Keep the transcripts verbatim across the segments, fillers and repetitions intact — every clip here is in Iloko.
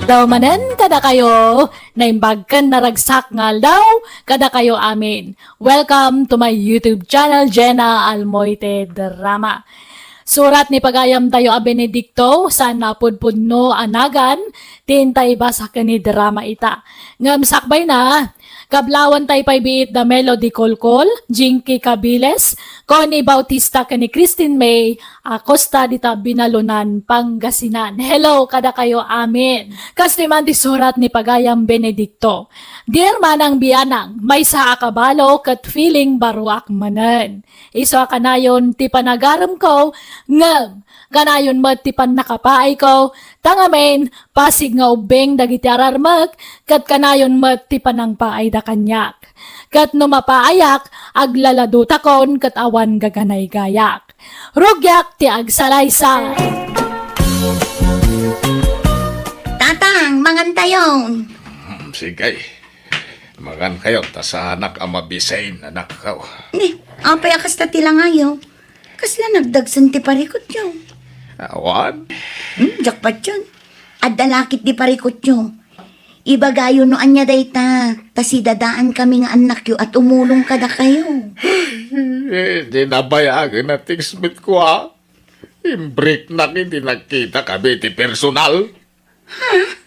Aldaw manen kadakayo, naimbag ken naragsak nga aldaw kadakayo amin. Welcome to my YouTube channel, Jenna Almoite Drama. Surat ni pagayamtayo a Benedicto, saan a pudpudno a nagan, ti intay basa ken ni drama ita. Ngem sakbay na, kablawantay pay biit da Melody Colcol, Jinky Cabiles, Connie Bautista ken ni Christine May, Acosta dita Binalunan, Pangasinan. Hello kadakayo amin. Kas ti man ti surat ni pagayam Benedicto. Dear Manang Bianang, maysa a kabalo ket feeling baruak manen. Isu a kanayon ti panagaremko, ngem kanayon met ti pannakapaayko, ta ngamin, pasig nga ubbing dagiti ararmek, ket kanayon met ti panangpaayda kaniak. Ket no mapaayak, aglaladutakon ket awan gaganaygayak. Rugiak ti agsalaysay. Tatang, mangantayon. Hmm, sige. Mangankayo, ta saanak a mabisin, anakko. Ni, apay a kasta ti langayo? Kasla nagdagsen ti parikutyo? Awan. Hmm, jackpot yun. Adda lakit di parikutyo. Ibagayo no ania dayta, ta sidadaan kami nga annakyo a tumulong kadakayo. Eh, di nabayagen a text met ko, ha? Imbreaknak idi nagkita kami ti personal. Ha?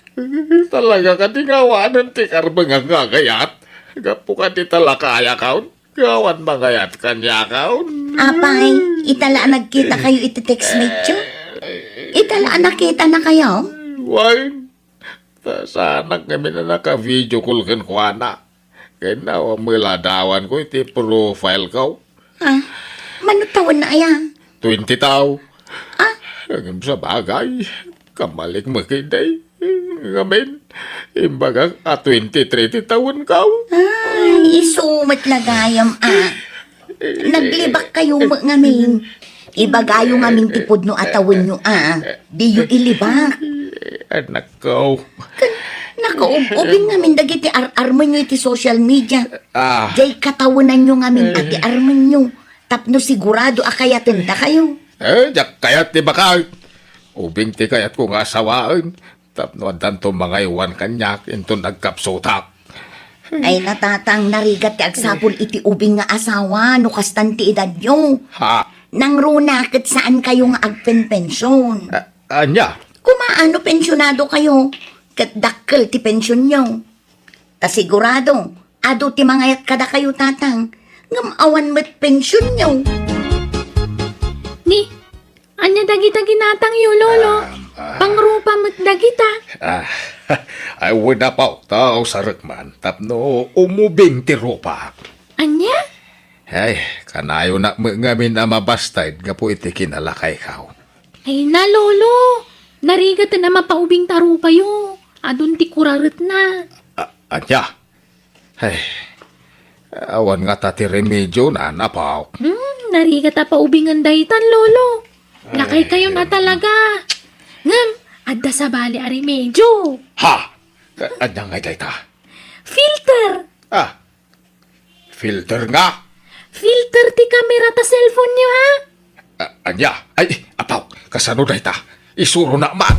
Talaga kadi nga awanen ti karbengak nga agayat? Gapu kadi ta lakayakon? Awan mangayat kaniakon? Apay, ita la a nagkita kayo iti textmate yo? Ita la a nakita na kayo? Wen, ta saanak ngamin a naka-video call kenkuana. Ken awan met la adawan ko iti profile ko. Ah, mano tawen na aya? Twenty taw. Ah? Ngem sabagay, kamalik met ketdi. Ngamin, imbagak a twenty-three ti tawen ko. Ay, isu met la gayam, ah. Naglibak kayo met ngamin. Ibagayo ngamin ti pudno a tawenyo, ah. Diyo ilibak. Anakko. Ken, nakaub-ubing ngamin dagiti ar-armenyo iti social media. Ah. Jay katawenanyo ngamin a ti armenyo. Tapno sigurado a kayaten dakayo. Eh, diak kayat ti bakay. Ubing ti kayatko nga asawaen. Tapno addanto mangaywan kaniak inton agkapsutak. Ay, natatang, narigat ti agsapul iti ubing nga asawa no kastan ti edadyo. Ha? Nangruna ket saan kayo nga agpenpension. A-, ania? Kumaano pensionado kayo? Ket dakkel ti pensionyo. Ta sigurado, adu ti mangayat kadakayo, tatang, ngem awan met pensionyo. Ni, ania dagita ginatangyo, lolo? Ah, ah. Pangrupa met dagita. Ah, ay, wen, apo, ta usarek man, tapno umubing ti rupak. Ania? Ay, kanayonak met ngamin a mabasted gapu iti kinalakayko. Ay na, lolo, narigaten a mapaubing ta rupayo. Adun ti kuraretna. A-, ania? Ay, awan ngata ti remedyona, apo. Hmm, narigat a paubingen daytan, lolo. Lakay kayo na talaga. Ngem, adda sabali a remedyo. Ha? Ka-, ania ngay dayta? Filter. Ah, filter nga? Filter ti kamera ta cellphone-yo, ha? A-, ania? Ay, apo, kasano dayta? Isuronak man.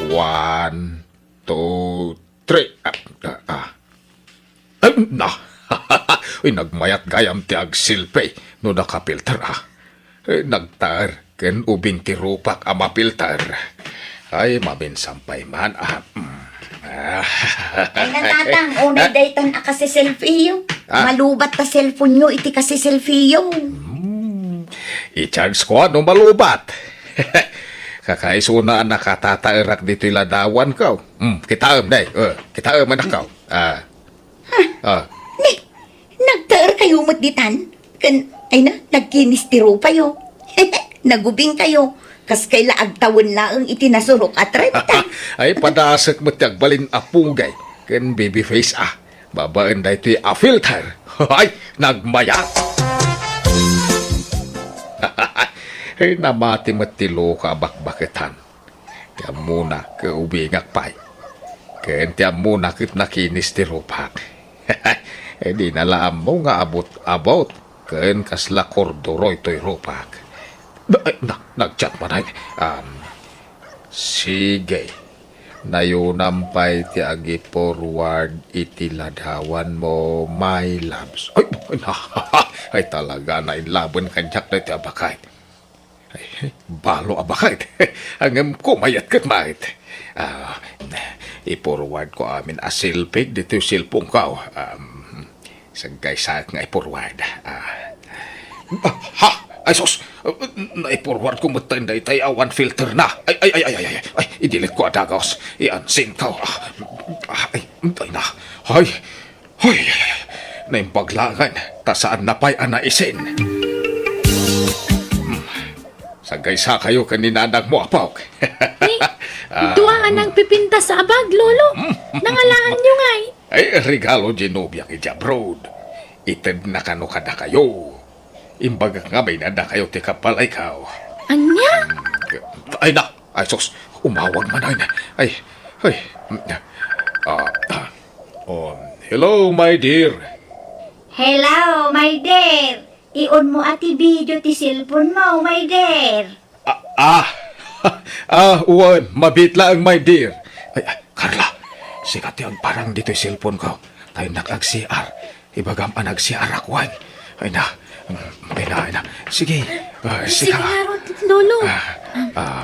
One, two, three. Ah, ah, ah. Ay, na. Uy, nagmayat gayam ti agselfie no nakapilter, ah. Eh, nagtaer ken ubing ti rupak a mapilter. Ay, maminsan pay man, ah. Mm. Ah. Ay, natatang, unay daytan a kasiselfie-yo. Ah. Malubat ta cellphone-yo iti kasiselfie-yo. Hmm. I-charge ko no malubat. Kakaisuna a nakatataerak ditoy ladawanko. Hmm, kitaem, day. Eh, kitaem, anakko. Ah. Ah. Ni, nagtaer kayo met ditan? Ken, ay na, nagkinis ti rupayo. Nagubing kayo. Kas kayla agtawen laeng iti nasurok a trenta. Ay, padasek met ti agbalin a pugay ken baby face, ah. Babaen daytoy a filter. Ay, nagmayat. Ay, namati met ti loka a bakbaketan. Ti ammona, ket ubingak pay. Ken ti ammona ket nakinis ti rupak. Eh, dina la ammo nga abot-abot ken kasla korduroy toy rupak. Na, na, nag-chat man ay. Um, Sige. Nayonam pay ti agi-forward iti ladawanmo, my loves. Ay, ay, ay, talaga, nainlaben kaniak daytoy a baket. Ay, balo a baket. Ngem kumayat ket met. Ah, i-forward ko amin a selfie ditoy cellphone ko. Um, Saggaysaek nga i-forward. Ah. Ah, ha? Ay, sus! Nai-forward ko met daytay a one filter na. Ay, ay, ay, ay, ay, ay, i-delete ko a dagus. I-unsend ko. Ah, ah, ay, ay na. Ay, ay, ay, ay. Naimbag laengen, ta saanna pay a naisin. Hmm. Saggaysakayo ken ni nanangmo, apok. Ay, ah, dua a nagpipintas a bag, Lolo. Hmm. Nangalaanyo ngay. Ay, regalo ti nobiak idiay abroad. Itedna kano kadakayo. Imbagak ngamin a dakayo ti kabalayko. Ania? Ay na, ay sus, umawag manen. Ay, ay. Ah, ah. Oh, hello, my dear. Hello, my dear. I-on mo a ti video ti cellphone mo, my dear. Ah, ah, ah, wen, mabiit laeng, my dear. Ay, ay, Carla, sika ti agparang ditoy cellphone ko. Ta innak ag-C R. Ibagam a nag-C R ak wen. Ay na, mm, ay na, ay na. Sige, ah, Sige sika. Ngarud, Lolo. Ah, ah.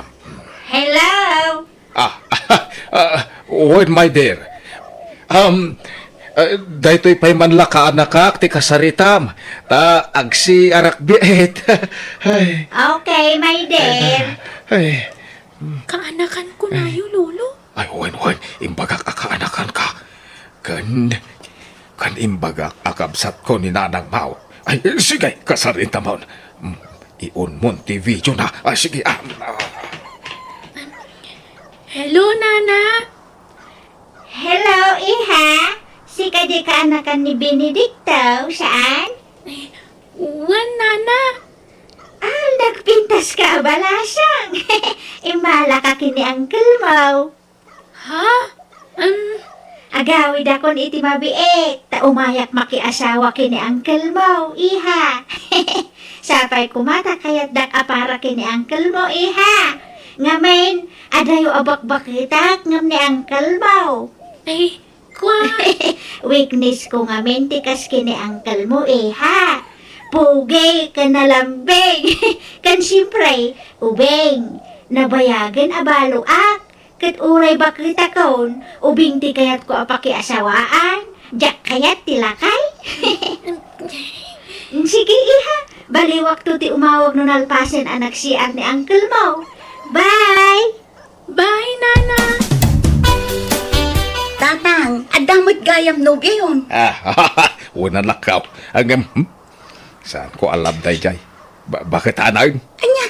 Hello? Ah, ah, wen, my dear. Um, ah, daytoy pay man la kaanakak ti kasaritam, ta ag-C R ak biit. Ay. Okay, my dear. Ay. Kaanakan ko nayo, Lolo. Ay, wen, wen, imbagak a kaanakan ka. Ken, ken imbagak a kabsat ko ni nanang Mau. Ay, sige, kasaritamon. Mm, i-on mon ti video na. Ay, sige, ah, ah. Hello, Nana. Hello, iha. Sika di kaanakan ni Benedicto, saan? Wen, Nana. Ah, nagpintas ka a balasang. Immala ka ken ni uncle mo. Ha? Em. Agawidakon iti mabiit, ta umayak makiasawa ken ni uncle mo, iha. Sapay koma ta kayatdak a para ken ni uncle mo, iha. Ngamin, adayo a bakbaketak ngem ni uncle mo. Ay, kua. Weakness ko ngamin ti kas ken ni uncle mo, iha. Pogi, ken nalambing. Ken siempre, ubing. Nabayagen a baloak. Ket uray baketakon, ubing ti kayatko a pakiasawaan, diak kayat ti lakay. Sige, iha, baliwakto ti umawag no nalpasen a nag-C R ni uncle mo. Bye! Bye, Nana! Tatang, adda met gayam nobiom. Ah, wen a lakkaw. Ngem, hmm? Saanko a love daydiay. Ba-, baket anan? Ania?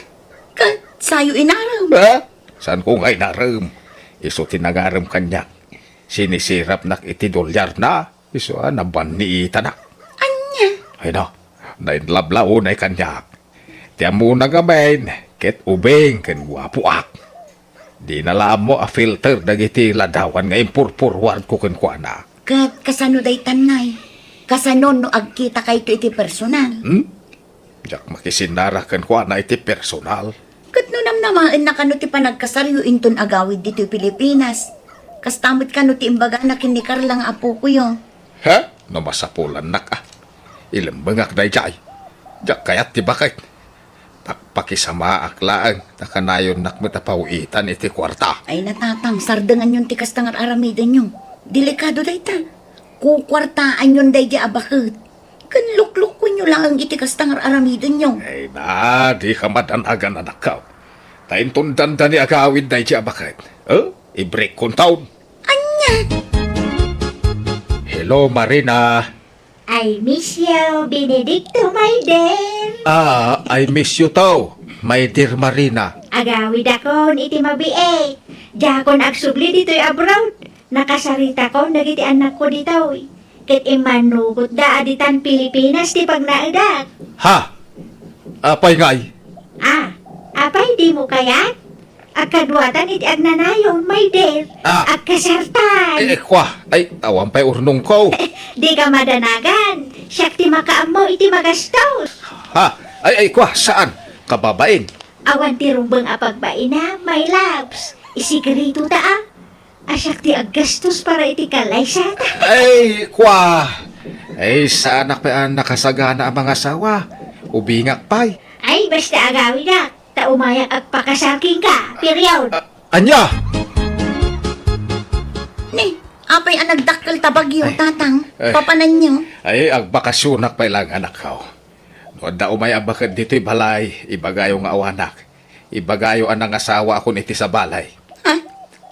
Ket sayo inarem. Ha? Saanko nga inarem? Isu ti nangarem kaniak. Sinisirapnak iti dolyarna. Isu a nabanniitanak. Ania? Ay na, nainlove la unay kaniak. Ti ammona ngamin, ket ubing ken guapoak. Dina la ammo a filter dagiti ladawan nga impurpurward ko kenkuana. Ket kasano daytan, Nay? Kasano no agkitakayto iti personal? Hmm? Diak makisinara kenkuana iti personal. Ket no namnamaenna kano ti panagkasaryo inton agawid ditoy Pilipinas, kasta met kano ti imbagana ken ni Carla nga apokoyo? Ha? No masapulannak a. Ilemmengak daydiay. Diak kayat ti baket. Pakpakisamaak laeng ta kanayonnak met a pawitan iti kuarta. Ay, natatang, sardenganyon ti kasta nga ar-aramidenyo. Delikado dayta. Kukuartaanyon daydiay a baket. Ken luklukwenyo laeng iti kasta nga ar-aramidenyo. Ay na, dika madanagan, anakko. Ta inton dandani agawid daydiay a baket. Eh, i-break konton. Ania? Hello, Marina. I miss you, Benedicto, my dear. Ah, I miss you too, my dear Marina. Agawidakon iti mabiit. Diakon agsubli ditoy abroad. Nakasaritakon dagiti annakko ditoy. Ket immannukotda a ditan Pilipinas ti pagnaedak. Ha? Apay ngay? Ah, apay dimo kayat? Agkaduatan iti agnanayon, my dear. Ah. Agkasartan. Eh, eh, kwa. Ay, awan pay urnongko. Dika madanagan. Siak ti makaammo iti magastos. Ha? Ay, ay, kwa. Saan? Kababain. Awan ti rumbeng a pagbainam, my loves. Isikreto ta, a. Siak ti aggastos para iti kalaysata. Ay, kua! Ay, saanak pay a nakasagana a mangasawa. Ubingak pay. Ay, basta agawidak. Ta umayak agpakasal kenka, period. A-, ania? Ni, apay a nagdakkel ta bagyo, Ay. Tatang? Ay. Papananyo? Ay, agbakasionak pay lang, anakko. No adda umay a baket ditoy balay, ibagayo nga awanak. Ibagayo a nangasawaakon iti sabali. Ha?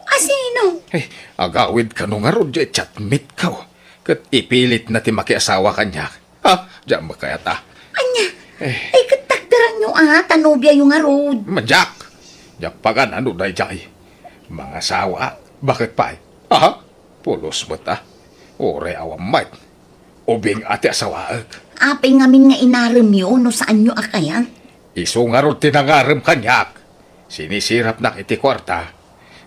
A sino? Eh, agawid kano ngarud diay chatmate ko. Ket ipilitna ti makiasawa kaniak. Ha? Diak makayat a. Ania? Eh. Ay, ket takderanyo a, ta nobiayo ngarud. Madiak. Diak pagan-ano daydiay. Mangasawa. Baket pay? Aha. Pulos met a. Uray awan met. Ubing a ti asawaek. Apay ngamin nga inaremyo no saanyo a kayat? Isu ngarud ti nangarem kaniak. Sinisirapnak iti kuarta.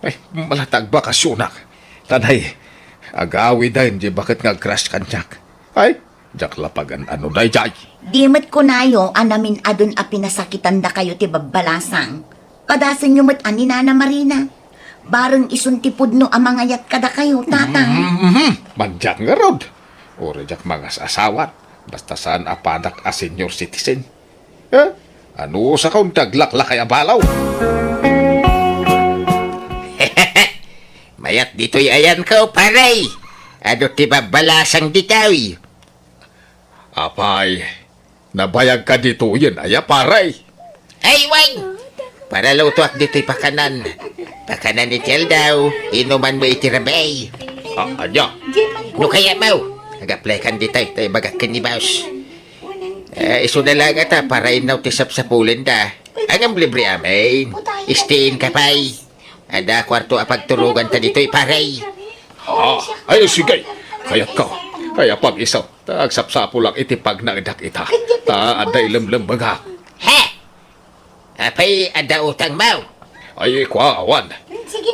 Ay, malata agbakasionak. Tanay, agawiden diay baket nga agcrush kaniak. Ay, diak la pagan-ano daydiay. Di met kunayo a namin-adun a pinasakitandakayo ti babbalasang. Padasenyo met a ni Nana Marina. Bareng isun ti pudno a mangayat kadakayo, Tatang. Mhm. Madiak ngarud. Uray diak mangas-asawa, basta saan a padak a senior citizen. Eh? Anusakon ti aglaklakay a balaw? Mayat ditoy ayanko, pare. Adu ti babbalasang ditoy? Apay, nabayagka ditoyen aya, pare? Ay, wen! Para lutoak ditoy pakanan. Pakanan iti aldaw, inumanmo iti rabii. A-, ania? No kayatmo, ag-applykan ditoy, ta ibagak ken ni boss. Eh, isu na la ngata para innaw ti sapsapulenda. Ngem libre amin. Stay-in ka pay. Adda kuarto a pagturoganta ditoy, pare. Ah, ay, sige. Kayatko. Kaya pag-isu, ta agsapsapulak iti pagnaedak ita. Ta adda ilemlemmengak. He! Apay adda utangmo? Ay, kua, awan.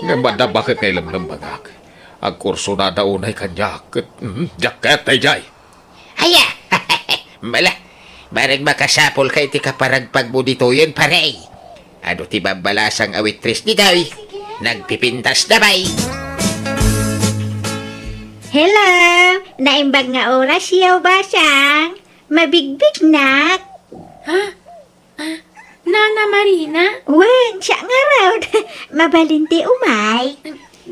Ngem adda baket nga ilemlemmengak. Agkursunada unay kaniak, ket, mm, diak kayat daydiay. Aya! Mala, bareng makasapulka iti kaparagpagmo ditoyen, pare. Adu ti babbalasang a waitress ditoy, nagpipintas da pay. Hello! Naimbag nga orasyo, basang. Mabigbignak. Ha? Ah, Nana Marina? Wen, siak ngarud. Mabalin ti umay.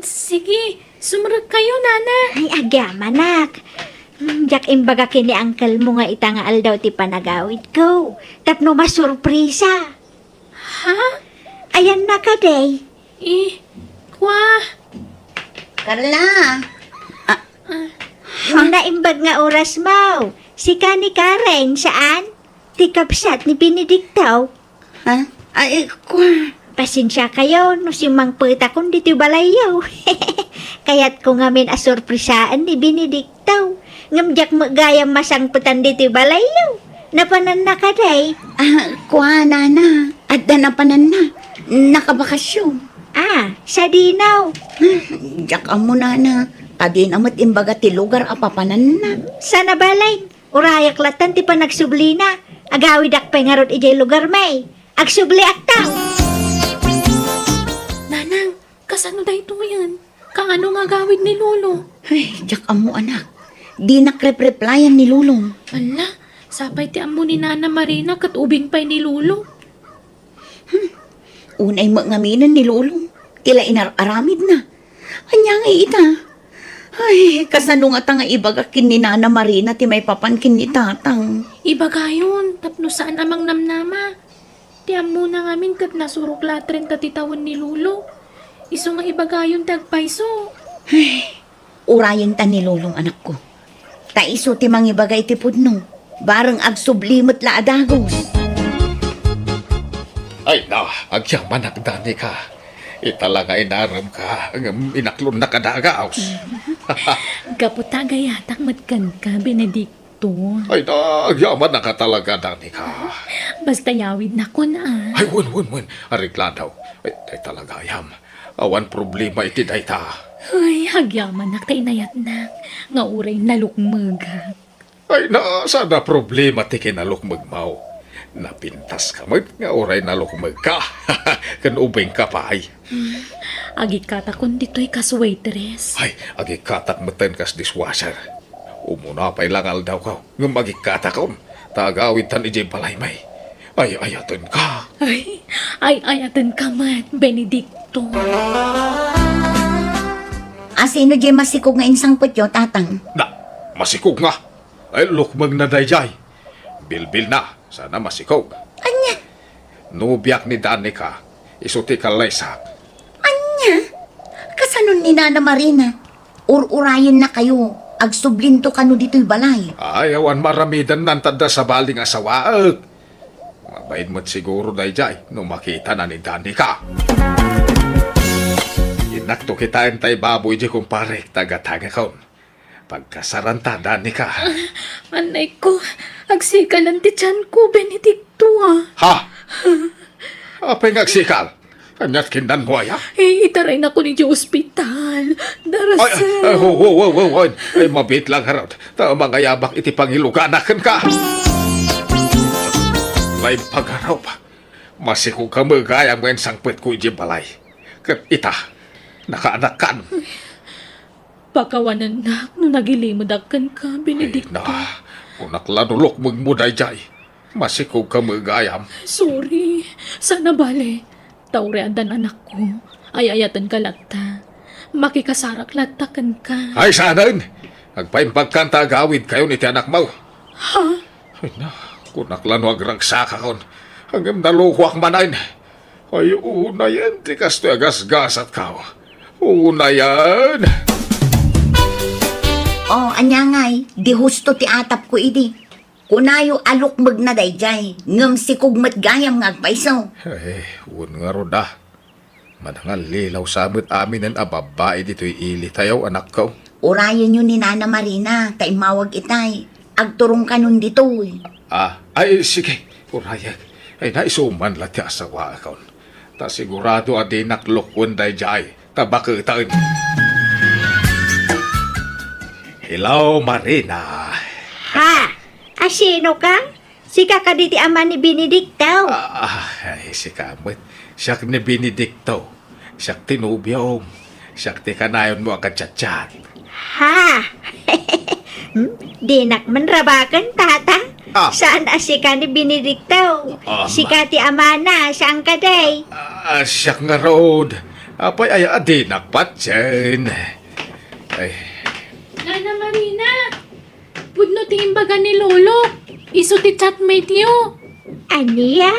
Sige, sumrekkayo, Nana. Ay, agyamanak. Hmm, diak imbaga ken ni uncle mo nga ita nga aldaw ti panagawidko. Tapno masurpresa. Ha? Ayanna kadi. Eh, kua. Carla. Ah. Ah. Naimbag nga orasmo. Sika ni Karen, saan? Ti kabsat ni Benedicto. Ha? Ay, kua. Pasensiakayo no simmangpetakon ditoy balayyo. Kayatko ngamin a surpresaen ni Benedicto. Ngem diak met gayam masangpetan ditoy balayyo. Napananna kadi? Ah, kua, Nana. Adda napananna. Nakabakasyon. Ah, sadino? Hmm, diak ammo, Nana. Kadina met imbaga ti lugar a papananna. Sana balen. Urayak latta ti panagsublina. Agawidak pay ngarud idiay lugarmi. Agsubliakto. Nanang, kasano daytoyen? Kaano nga agawid ni Lolo? Ay, diak ammo, anak. Dinak rep-replyan ni Lolo. Ala, sapay ti ammo ni Nana Marina ket ubing pay ni Lolo. Hmm. Unay met ngaminen ni Lolo. Ti la inar-aramidna. Ania ngay ita? Ay, kasano ngata nga ibagak ken ni Nana Marina ti maipapan ken ni Tatang? Ibagayon, tapno saan a mangnamnama. Ti ammona ngamin ket nasurok latta ti tawen ni Lolo. Isu nga ibagayon ti agpayso. Ay, urayenta ni Lolong, anakko. Ta isu ti mangibaga iti pudno. Bareng agsubli met la a dagus. Ay na, agyamanak, Danica. Ita la nga inaremka, ngem inaklonnak a dagus. Gapu ta agayatak met kenka, Benedicto. Ay na, agyamanak a talaga, Danica. Basta yawidnakon a. Ay, wen, wen, wen. Areglado. Ay, ay, talaga, ayam. Awan problema iti dayta. Ay, agyamanak ta inayatnak nga uray nalukmegak. Ay, na, saan a problema ti kinalukmegmo. Napintaska met nga uray nalukmegka. Ken ubingka pay. Hmm, Agikkatakon ditoy kas waitress. Ay, agikkatak metten kas dishwasher. Umuna pay la nga aldawko, ngem agikkatakon, ta agawidtan idiay balaymi. Ay-ayatenka. Ay, ay-ayatenka met, Benedicto. Asino diay masikog nga insangpetyo, Tatang? Na, masikog nga. Ay, lukmengna daydiay. Bilbilna, sana masikog. Ania? Nobiak ni Danica, isu ti kallaysak. Ania? Kasano ni Nana Marina? Ur-urayennakayo, agsublinto kano ditoy balay. Ay, awan maaramidenna, ta adda sabali nga asawaek. Mabain met siguro daydiay no makitana ni Danica. Innakto kitaen tay baboy di kumparek, taga-tagakon. Pagkasaranta, Danica. Anay ko, agsikalen ti tianko, Benedicto, a. Ha? Apay nga agsikal? Aniat kinnanmo aya? Eh, itaraynakon idiay ospital. Ay, ay, ay, wow, wow, wow, wow, wow. Ay, mabiit la ngarud. Ta mangayabak iti pangiluganak kenka. Laimpagarup. Masikogka met gayam nga insangpetko idiay balay. Ket ita, nakaanakkan. Pakawanennak no nagilimedak kenka, Benedicto. Ay, na, kunak la no lukmengmo daydiay. Masikogka met gayam. Sorry. Sana bale. Ta uray addan anakko, ay-ayatenka latta. Makikasarak latta kenka. Ay, saanen! Agpaimbagkan ta agawidkayon iti anakmo. Ha? Ay na, kunak la no agragsakakon. Ngem nalukoak manen. Ay, unayen ti kastoy a gasgasatko. Unayen! O, ania ngay, di husto ti atapko idi. Kunayo a lukmegna daydiay, ngem sikog met gayam nga agpayso. Ay, wen ngarud a. Manangallilaw sa met aminen a babbai ditoy ilitayo, anakko. Urayenyo ni Nana Marina, ta immawag itay. Agturongkanon ditoy. Ah, ay, sige, urayek. Ay, naisuman la ti asawaakon. Ta sigurado a dinak lukwen daydiay, ta baketen. Hello, Marina. Ha? Asino ka? Sika kadi ti ama ni Benedicto? Ah, ay, sika met. Siak ni Benedicto. Siak ti nobiom. Siak ti kanayonmo a kachatchat. Ha? Hmm? Dinak man rabaken, tata. Ah. Saan a sika ni Benedicto? Ah, ma- Sika ti amana, saan kadi? Ah, siak ngarud. Apay aya a dinak patien. Ay. Nana Marina! Pudno ti imbaga ni Lolo. Isu ti chatmate-yo. Ania?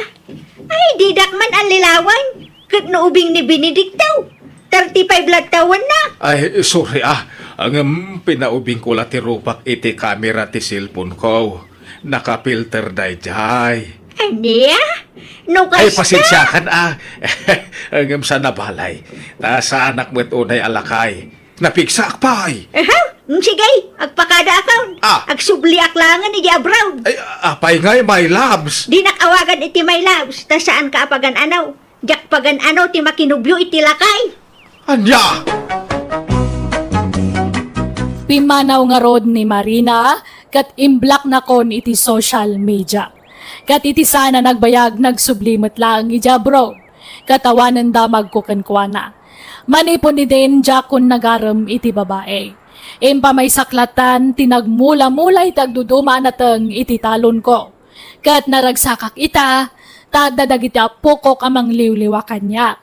Ay, didak man allilawan. Ket no ubing ni Benedicto, thirty-five la tawenna. Ay, sorry, ah. Ngem pinaubingko la ti rupak iti kamera ti cellphone-ko. Nakafilter daydiay. Ania? No kasta? Ay, pasensiakan, ah. Ngem saan a bale. Ta saanak met unay a lakay. Napigsaak pay. Aha, mm, sige, agpakadaakon. Ah. Agsubliak laengen iti abroad. Ay, apay ngay, my loves? Dinak awagan iti my loves, ta saanka a pagan-ano. Diak pagan-ano ti makinubio iti lakay. Ania? Pimmanaw ngarud ni Marina ket imblocknakon iti social media. Ket iti saan a nagbayag, nagsubli met laeng iti abroad. Ket awanen damagko kenkuana. Manipud idin, diakon nagarem iti babai. Impamaysak lattan ti nagmula-mula iti agduduma a nateng iti talonko. Ket naragsakak ita, ta adda dagiti appokok a mangliwliwa kaniak.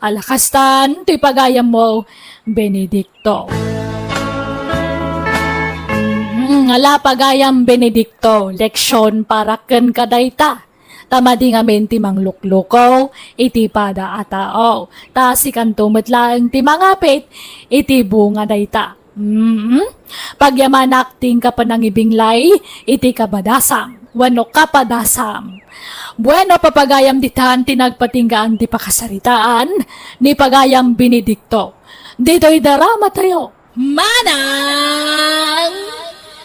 A la kastan, toy pagayammo, Benedicto. Mm, a la pagayam, Benedicto, leksion para kenka dayta. Ta madi ngamin ti mangluklukaw iti pada a tao. Ta sikanto met laeng ti mangapit iti bunga dayta. Mm. Pagyamanak ti inka panangibinglay iti kabadasam wenno kapadasam. Bueno, papagayam ditan ti nagpatinggaan ti pakasaritaan ni pagayam Benedicto. Ditoy darama tayo. Manang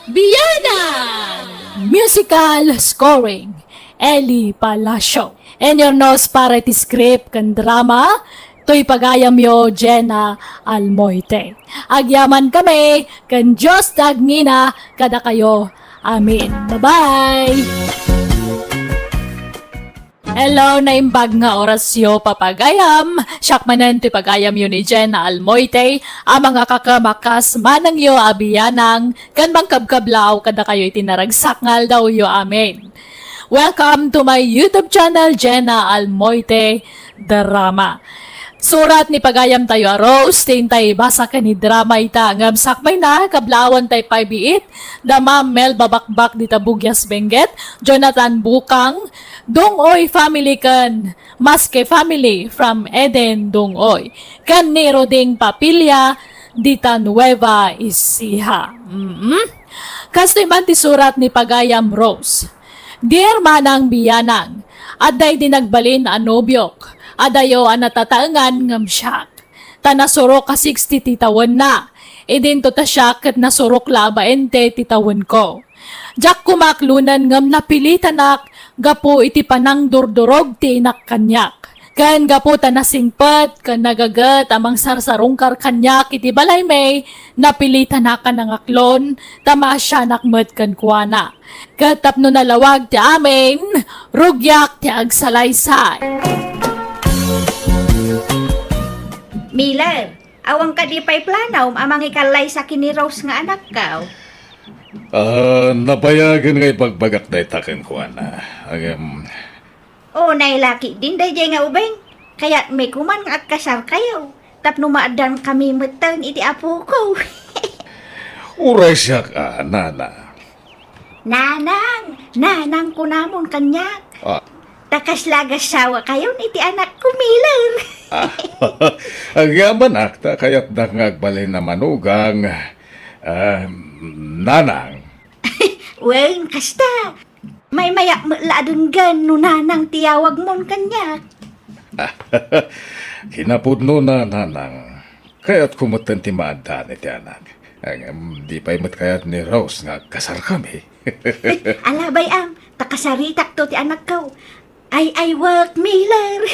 Biyanan! Musical scoring, Eli Palacio. Inyurnos para iti script ken drama, toy pagayamyo, Jenna Almoite. Agyaman kami, ken Dios ti agngina kadakayo. Amen. Bye-bye! Hello, naimbag nga orasyo, papagayam. Siak manen ti pagayamyo ni Jenna Almoite, a mangakakamakas manengyo a biyanang, ken mangkabkablaw kadakayo iti naragsak nga aldawyo. Amen. Welcome to my YouTube channel, Jenna Almoite Drama. Surat ni pagayam tayo a Rose, ti intay ibasa ken idrama ita, ngem sakbayna, kablaawan tay pay biit, da Ma'am Mel Babakbak dita Bugyas Benguet, Jonathan Bukang, Dungoy family ken Maske family from Eden, Dungoy, ken ni Roding Papilla dita Nueva Ecija. Mm-mm. Kastoy man ti surat ni pagayam Rose. Dear Manang Biyanang, adda idi nagbalin a nobiok, adayo a natataengan ngem siak. Ta nasurok a sixty ti tawenna. Idinto ta siak ket nasurok la a baente ti tawenko. Diak koma aklonen ngem napilitanak gapu iti panangdurdurog ti inak kaniak. Ken gapu ta nasingpet ken nagaget a mangsarsarungkar kaniak iti balaymi, napilitanak a nangaklon ta maasianak met kenkuana. Ket tapno nalawag ti amin, rugiak ti agsalaysay. Miller, awan kadi pay planom a mangikallaysa ken ni Rose nga anakko? Ah, nabayagen nga ibagbagak dayta kenkuana. Ngem, O, nailaki din daydiay nga ubing. Kayatmi koman nga agkasarkayo tapno maaddankami metten iti apoko. Uray siak a, Nana. Nanang, nanang kunamon kaniak. Ah. Ta kasla agassawakayon iti anakko, Miller. Ah, agyamanak ta kayatdak nga agbalin a manugang, ah, Nanang. Wen, kasta. Maymayak met la a denggen no nanang ti yawagmon kaniak. Kinapudnona, Nanang. Kayatko metten ti maaddaan iti anak. Ngem di pay met kayat ni Rose nga agkasarkami. Ala bay-am, ta kasaritakto ti anakko. Ay, ay, work, Miller.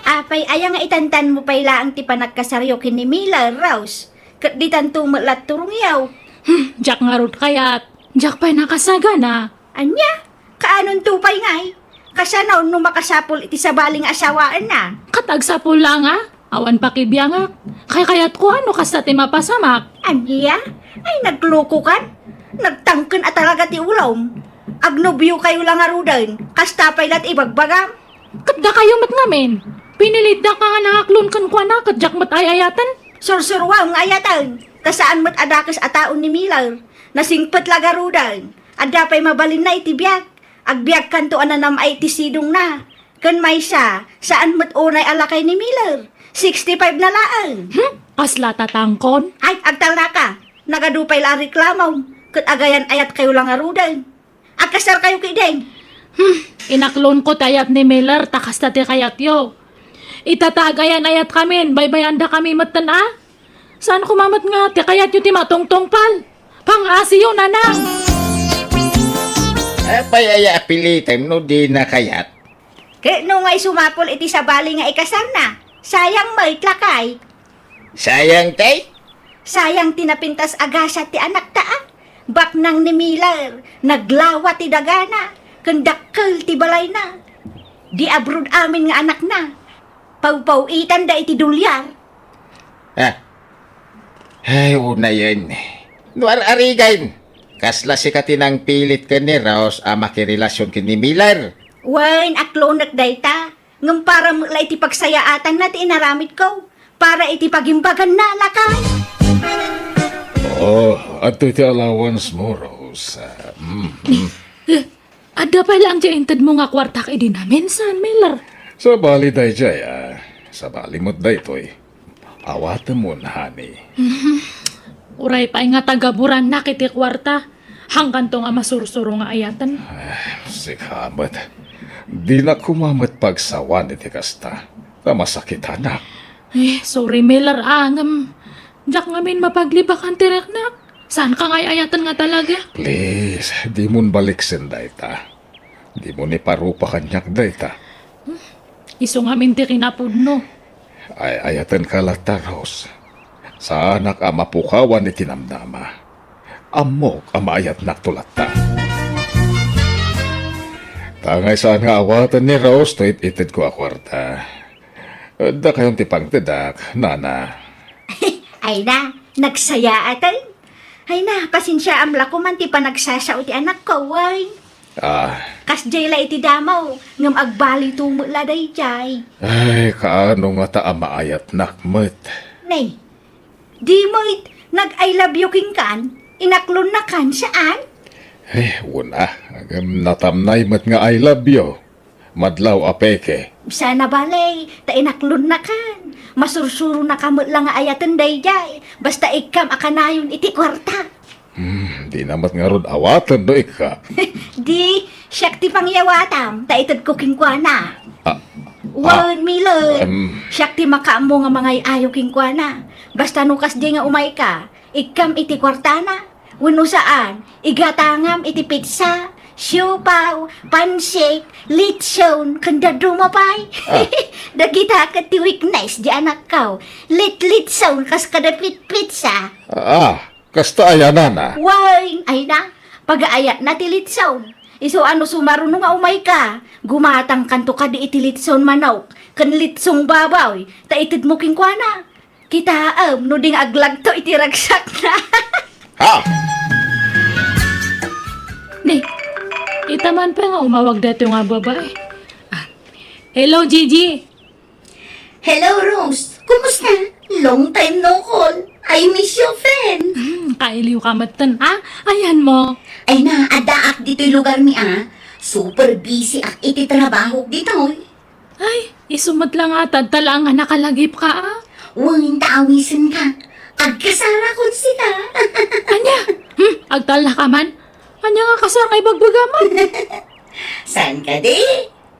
Apay, aya nga itantanmo pay laeng ti panagkasaryo ken ni Miller, Rose? Ket ditanto met la turongyo. Hmm, diak ngarud kayat. Diak pay nakasagana. Ania? Kaanonto pay ngay? Kasano no makasapul iti sabali nga asawaenna? Ket agsapul la nga? Awan pakibiangak. Kaykayatko a no kasta ti mapasamak. Ania? Ay, naglokokan? Nagtangken a talaga ti ulom. Agnobiokayo la ngaruden. Kasta pay la ti ibagbagam. Ket dakayo met ngamin, pinilitdak nga nangaklon kenkuana ket diak met ay-ayaten. Sursuroam nga ayaten, ta saan met a dakes a tao ni Miller. Nasingpet la garuden. Adda pay mabalinna iti biag. Agbiagkanto a nanam-ay iti sidongna. Ken maysa, saan met unay a lakay ni Miller. Sixty-five na laeng. Hmm? Kasla tatangkon? Ay, agtalnaka. Nagadu pay la a reklamom. Ket agayan-ayatkayo la ngaruden. Agkasarkayo ketdin. Hmm, inaklonko ti ayat ni Miller ta kasta ti kayatyo. Ita ta agayan-ayatkamin, baybayandakami metten a. Saan koma met nga ti kayatyo ti matungtungpal? Pangasiyo, Nanang! Apay aya a pilitem no dina kayat? Ket no ngay sumapul iti sabali nga ikasarna, sayang met lakay. Sayang tay? Sayang ti napintas a gasat ti anakta a. Baknang ni Miller, naglawa ti dagana, ken dakkel ti balayna. Di abroad amin nga anakna. Pawpaw-itanda iti dolyar. Ah. Ay, unayen. No ar-arigan, kasla sika ti nangpilit ken ni Rose a makirelasion ken ni Miller? Wen, aklonek dayta. Ngem para met la iti pagsayaatanna ti inaramidko, para iti pagimbaganna, lakay. Oh, adtoy ti allowance mo, Rose. Ah, mm, mm. Eh, adda pay laeng ti intedmo nga kuartak idi namin, saan, Miller? Sabali daydiay, ah. Sabali met daytoy. Awatemon, honey. Mhm. Uray pay nga tagaburannak iti kuarta. Hangganto nga masursuro nga ayaten. Ah, sika met. Dinak koma met pagsawan iti kasta. Ta masakitanak. Eh, sorry, Miller, a, ngem diak ngamin mapaglibakan ti riknak. Saanka nga ay-ayaten nga talaga? Please, dimon baliksen dayta. Dimon iparupa kaniak dayta. Hmm? Isu ngamin ti kinapudno. Ay-ayatenka latta, Rose. Saanak a mapukawan iti namnama. Ammok a maayatnakto latta. Angay saan nga awaten ni Rose toy it-itedko a kuarta. Dakayon ti pangtedak, nana. Ay na, nagsayaaten. Ay na, pasensiaam la koman ti panagsasao ti anakko, wen. Ah. Kasdiay la iti damo, ngem agbalito met la daydiay. Ay, kaano ngata a maayatnak met? Nay, di met nag-I love you kenkan, inaklonnakan, saan? Eh, wen a, ngem natamnay met nga I love you. Madlaw a peke. Sana bale, ta inaklonnakan. Masursuronaka met la nga ayaten daydiay, basta ikkam a kanayon iti kuarta. Hmm, di na met ngarud awaten no ikka. Di, siak ti pangyawatam, ta itedko kenkuana. Ah, Wen, ah, Miller, em. Siak ti makaammo nga mangay-ayo kenkuana. Basta no kasdi nga umayka, ikkam iti kuartana. Wenno saan, igatangam iti pizza, siopaw, pansik, litson, ken dadduma pay. Ah. Dagita ket ti weakness di anakko. Litlitson kas kada pit-, pizza. Ah, kasta aya, nana? Wen, ay na, pagaayatna ti litson. Isu a no sumaruno nga umayka, gumatangkanto kadi iti litson manok, ken litsong baboy, ta itedmo kenkuana. Kitaem no di nga aglagto iti ragsakna. Ha? Ni, ita man pay nga umawag daytoy nga babai. Ah, hello, Gigi. Hello, Rose. Kumusta? Long time no call. I miss you, friend. Hmm, kailiw ka metten, ha? Ayan mo. Ay na, addaak ditoy lugar mi, ah. Super busy ak iti trabaho ditoy. Ay, isu met la nga, tadta la nga nakalagipka, ah. Wen ta awisenka. Agkasarakon sika. Ania? Hmm, agtalla ka man? Ania nga kasar nga ibagbagam? Saan kadi?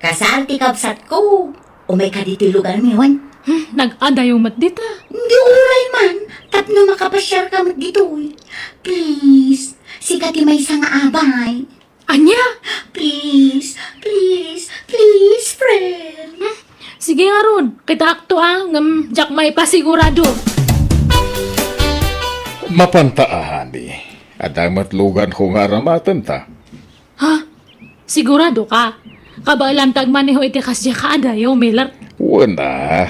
Kasar ti kabsatko. Umayka ditoy lugar mi, wen. Hmm, nag-adayo met dita. Di uray man, tapno makapasiarka met ditoy. Please, sika ti maysa nga abay. Ania? Please, please, please, friend. Hmm? Sige ngarud, kitaakto a, ngem diak maipasigurado. Mapanta a, honey. Adda met luganko nga aramatenta. Ha? Sigurado ka? Kabaelam ti agmaneho iti kasdiay a kaadayo, Miller? Wen a,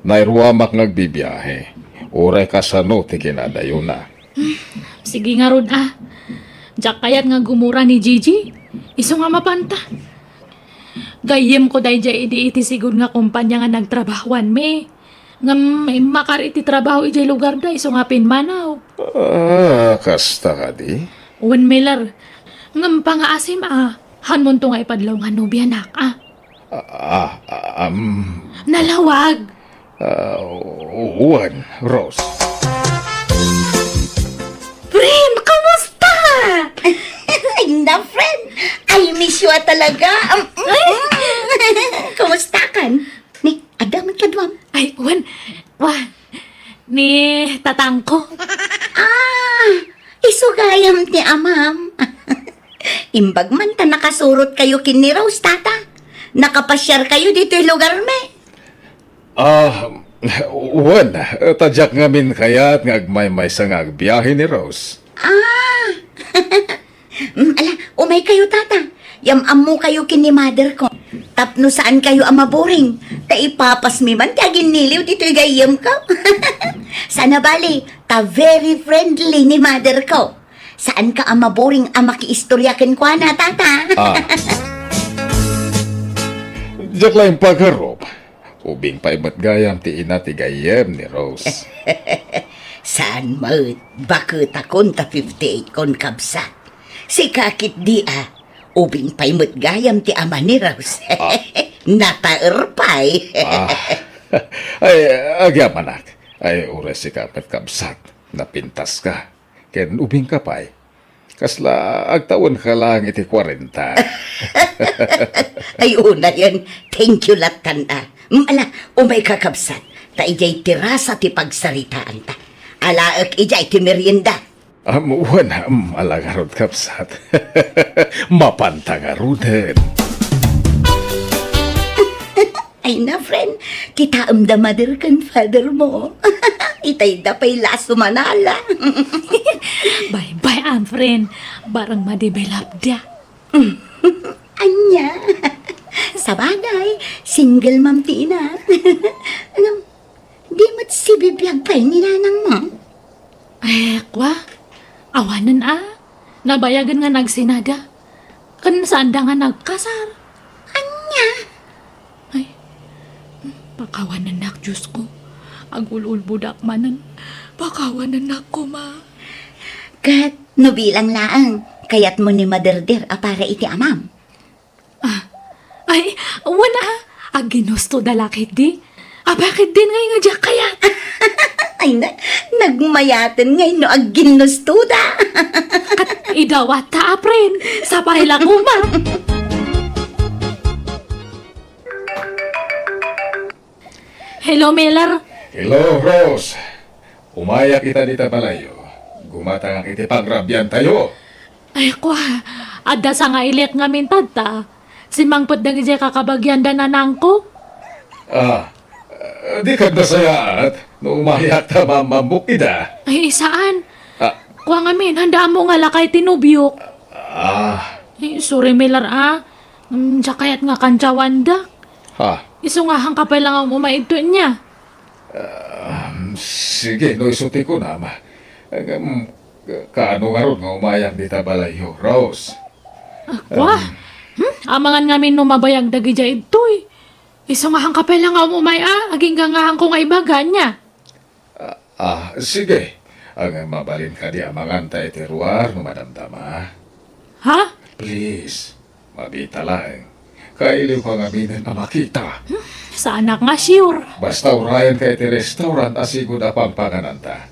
nairuamak nga agbibiahe. Uray kasano ti kinadayona. Sige ngarud a. Diak kayat nga gumura ni Gigi. Isu nga mapanta. Gayyemko daydiay idi iti sigud nga kompania nga nagtrabahoanmi. Ngem immakar iti trabaho idiay lugarda isu nga pimmanaw. Ah, kasta kadi? Wen, Miller. Ngem pangaasim a, hanmonto nga ipadlaw nga nobianak a. Ah, ah, um, Nalawag! Ah, wen, Rose. Friend, kumusta? Ay na, friend. I miss you a talaga. Um, mm. Kumusta kan? Ni, adda met kaduam? Ay, wen. Wa, ni tatangko. Ah, isu gayam ti amam. Imbag man ta nakasurot kayo ken ni Rose, tata. Nakapasiar kayo ditoy lugar mi. Ah, wen, ta diak ngamin kayat nga agmaymaysa nga agbiahe ni Rose. Ah! Mm, ala, umay kayo, tata. Yam-ammo kayo ken ni mother ko. Tapno saan kayo a maboring. Ta ipapasmi man ti aginniliw ditoy gayyem ko. Sana bali, ta very friendly ni mother ko. Saan ka a maboring a makiistorya kenkuana, tata. Ah. Diak la impagarup. Ubing pay met gayam ti ina ti gayyem ni Rose. Saan met, baketakon ta fifty-eight kon, kabsat. Sika ketdi a, ubing pay met gayam ti ama ni Rose. Ah. Nataer pay. Ah. Ay, agyamanak. Ay, uray sika met, kabsat. Napintaska. Ken ubingka pay. Kasla agtawenka laeng iti kuarenta. Ay, unayen. Thank you lattan a. Mm, ala, umayka, kabsat. Ta idiay terasa ti pagsaritaanta. Alaek idiay ti merienda. Am, wen, am, ala ngarud, kabsat. Mapanta ngaruden. Ay na, friend, kitaem da mother ken father mo. Itay da pay la a sumanala. Bye-bye, am, friend. Barang ma-develop da. Ania? Sabagay, single mom ti ina. Ngem, di met sibibiag pay ni nanangmo? Eh, kwa? Awanen a. Nabayagen nga nagsinada. Ken saanda nga nagkasar. Ania? Ay, pakawanennak, Diosko. Agul-ulbodak manen. Pakawanennak koma. Ket no bilang laeng, kayatmo ni maderder a para iti amam? Ah, ay, wen a, agginustoda la ketdi. Apay ketdin ngay nga diak kayat? Ay na, nagmayaten ngay no agginustoda. Ket idawat ta, apren, sapay la koma. Hello, Miller. Hello, Rose. Umayak ita dita balayyo. Gumatangak iti pangrabiantayo. Ay, kwa, adda sangailik ngamin tatta. Simmangpet dagidiay kakabagian da nanangko. Ah, eh, di kad nasayaat no umayak ta mammammok ida. Ay, saan? Ah. Kwa ngamin, handa ammo nga lakay ti nobiok. Ah. Ay, sorry, Miller, ah. Mm, diak kayat nga kantiawandak. Ha? Isu nga haanka pay la nga umay idto ania. Ah, sige, no isu ti kunam. Ngem, kaano ngarud nga umayak dita balayyo, Rose? Ah, kwa? Um, Hmm? Amangan ngamin no mabayag dagidiay idtoy. Isu nga haanka pay la nga umay a, agingga nga haanko nga ibaga ania. Ah, ah, sige. Ngem mabalin kadi amangan ta iti ruar no madamdama? Ha? Please. Mabita laeng. Kailiwka ngaminen a makita. Hmm, saanak nga sure. Basta urayenka iti restaurant a sigud a pangpangananta.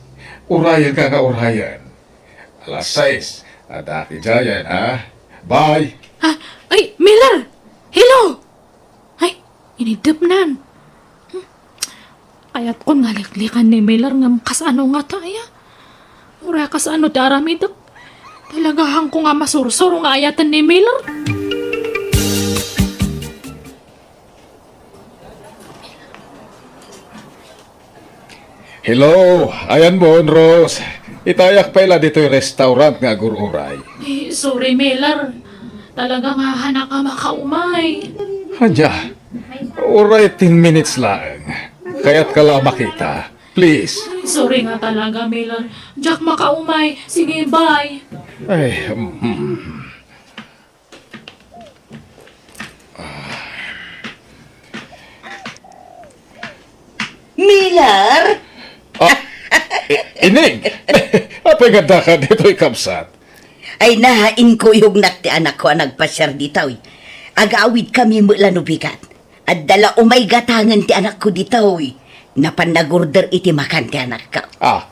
Urayenka nga urayen. Alas sais, addaak idiayen, ha? Bye! Ah, ay, Miller! Hello! Ay, inidepnan. Hmm. Kayatkon nga liklikan ni Miller ngem kasano ngata aya? Uray kasano ti aramidek? Talaga haanko nga masursuro nga ayaten ni Miller? Hello, ayanmon, Rose. Itayak pay la ditoy restaurant nga agur-uray. Eh, sorry, Miller. Talaga nga haanak a makaumay. Ania? Uray ten minutes laeng. Kayatka la makita. Please. Sorry nga talaga, Miller. Diak makaumay. Sige, bye. Ay, mm. Miller? Ah, i-, Ining! Apay nga addaka ditoy, kabsat? Ay na, inkuyognak ti anakko a nagpasiar ditoy. Agawidkami met la no bigat. Adda la umay gatangen ti anakko ditoy. Napan nagorder iti makan ti anakko. Ah.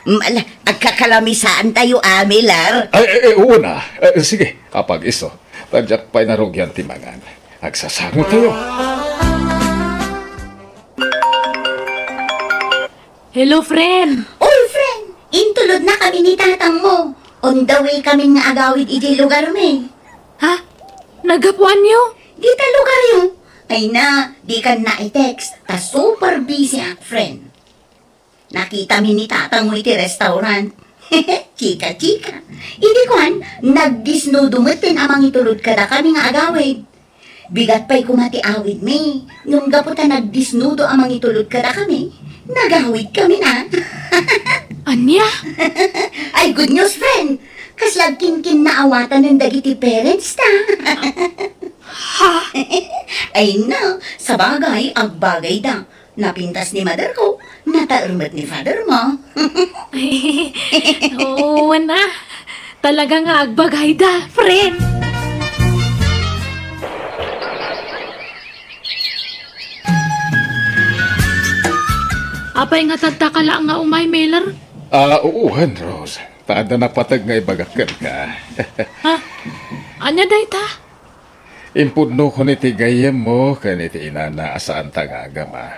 Mala, agkakalamisaantayo, a, Miller. Ay, ay, ay, oo na. Eh, sige, apag-isu. Ta diak pay narugian ti mangan. Agsasangotayo. Hello, friend. Oy, friend! Intulodnakami ni tatangmo. On the way kami nga agawid idiay lugarmi. Ha? Naggapuanyo? Dita lugaryo. Ay na, dikan na i-text. Ta super busy ak, friend. Nakitami ni tatangmo iti restaurant. Chika-chika. Idi kuan, nagdisnudo met ti amangitulod kadakami nga agawid. Bigat pay koma ti awidmi, ngem gapu ta nagdisnudo a mangitulod kadakami, nagawidkami na. Ania? Ay, good news, friend! Kasla agkinkinnaawatanen dagiti parents ta. Ha? Ay, na, sabagay, agbagayda. Napintas ni mother ko, nataer met ni father mo. Oo, na. Talaga nga agbagayda, friend. Apay nga tatta ka la nga umay, Miller? Ah, uwan, Rose. Ta adda napateg nga ibagak kenka. Ha? Ania dayta? Impudnokon iti gayyemmo ken iti inana a saanta nga agama.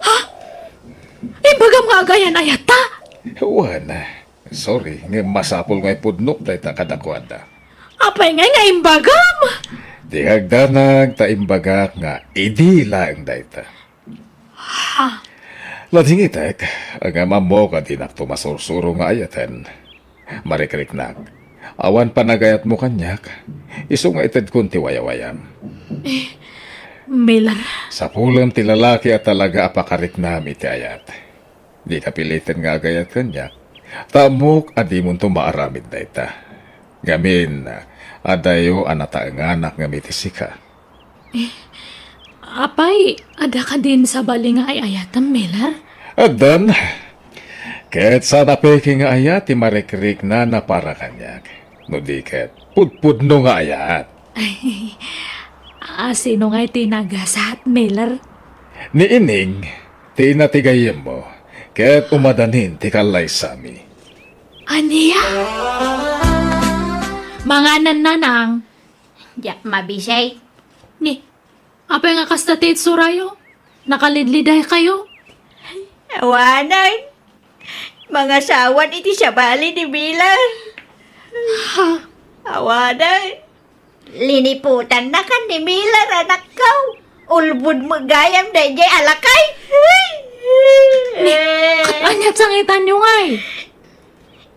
Ha? Imbagam nga agayan-ayatta? Wen, sorry, ngem masapul nga ipudnok dayta kadakuada. Apay ngay nga imbagam? Di agdanag ta imbagak nga idi laeng dayta. Ha? Ladingitek, ngem ammok a dinakto masursuro nga ayaten. Marikriknak. Awan panagayatmo kaniak, isu nga itedkon ti wayawayam. Miller. Sapulem ti lalaki a talaga a pakariknam iti ayat. Dika piliten nga agayat kaniak. Ta ammok a dimonto maaramid dayta. Ngamin, adayo a nataenganak ngem iti sika. Apay, adda kadin sabali nga ay-ayatem, Miller? Addan. Ket saan a peke nga ayat ti marikriknana para kaniak. No di ket, pudpudno nga ayat. Ay, a, sino nga iti nagasat, Miller? Ni Ining, ti ina ti gayyemmo, ket umadanin ti kallaysami. Ania? Manganan, nanang. Diak mabisay. Ni, apay nga kasta ti itsurayo? Nakalidliday kayo? Awanen. Mangasawan iti sabali ni Miller. Ha? Awanen. Liniputannakan ni Miller, anakko. Ulbod met gayam daydiay a lakay. Ni, ket ania ti sangitanyo ngay?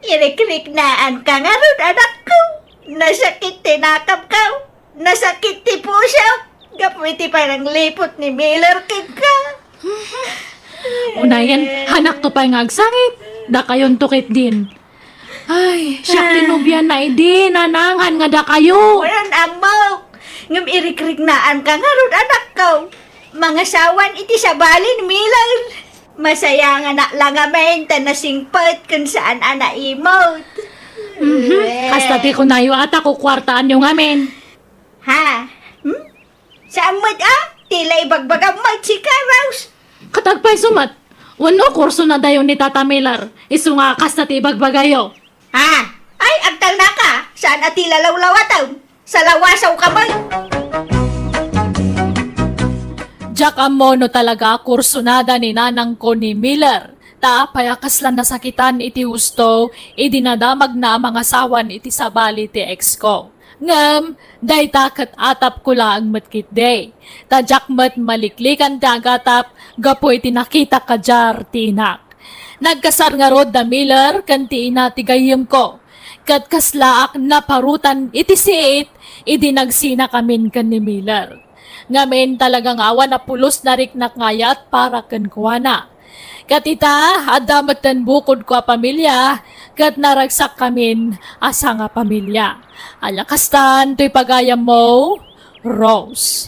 Irikriknaanka ngarud, anakko. Nasakit ti nakemko. Nasakit ti pusok. Gapu iti panangliput ni Miller kenka. Unayen, hanakto pay nga agsangit. Dakayonto ketdin. Ay, siak ti nobiana idi, nanangan nga dakayo. Wen, ammok. Ngem irikriknaanka ngarud, anakko. Mangasawan iti sabali ni Miller. Masayanganak la ngamin ta nasingpet ken saan a naimot. Mhm. Kasta ti kunayo a ta kukuartaanyo ngamin. Ha? Hmm? Saan met a? Ti la ibagbagam met sika, Rose. Ket agpayso met, wenno kursonadayo ni Tata Miller, isu nga kasta ti ibagbagayo. Ha? Ay, agtalnaka, saan a ti lalawlawatem. Salawasawka met. Diak ammo no talaga a kursonada ni nanangko ni Miller, ta apay a kasla nasakitan iti husto idi nadamagna a mangasawan iti sabali ti ex ko. Ngem dayta ket atapko laeng met ketdi, ta diak met maliklikan ti agatap gapu iti nakitak kadiay ti inak. Nagkasar ngarud da Miller ken ti ina ti gayyemko, ket kaslaak naparutan iti siit idi nagsinakamin ken ni Miller. Ngamin talaga nga awan a pulos nariknak nga ayat para kenkuana. Ket ita, adda metten bukodko a pamilia, ket naragsakkamin a sangapamilia. Ania kastan toy pagayammo, Rose?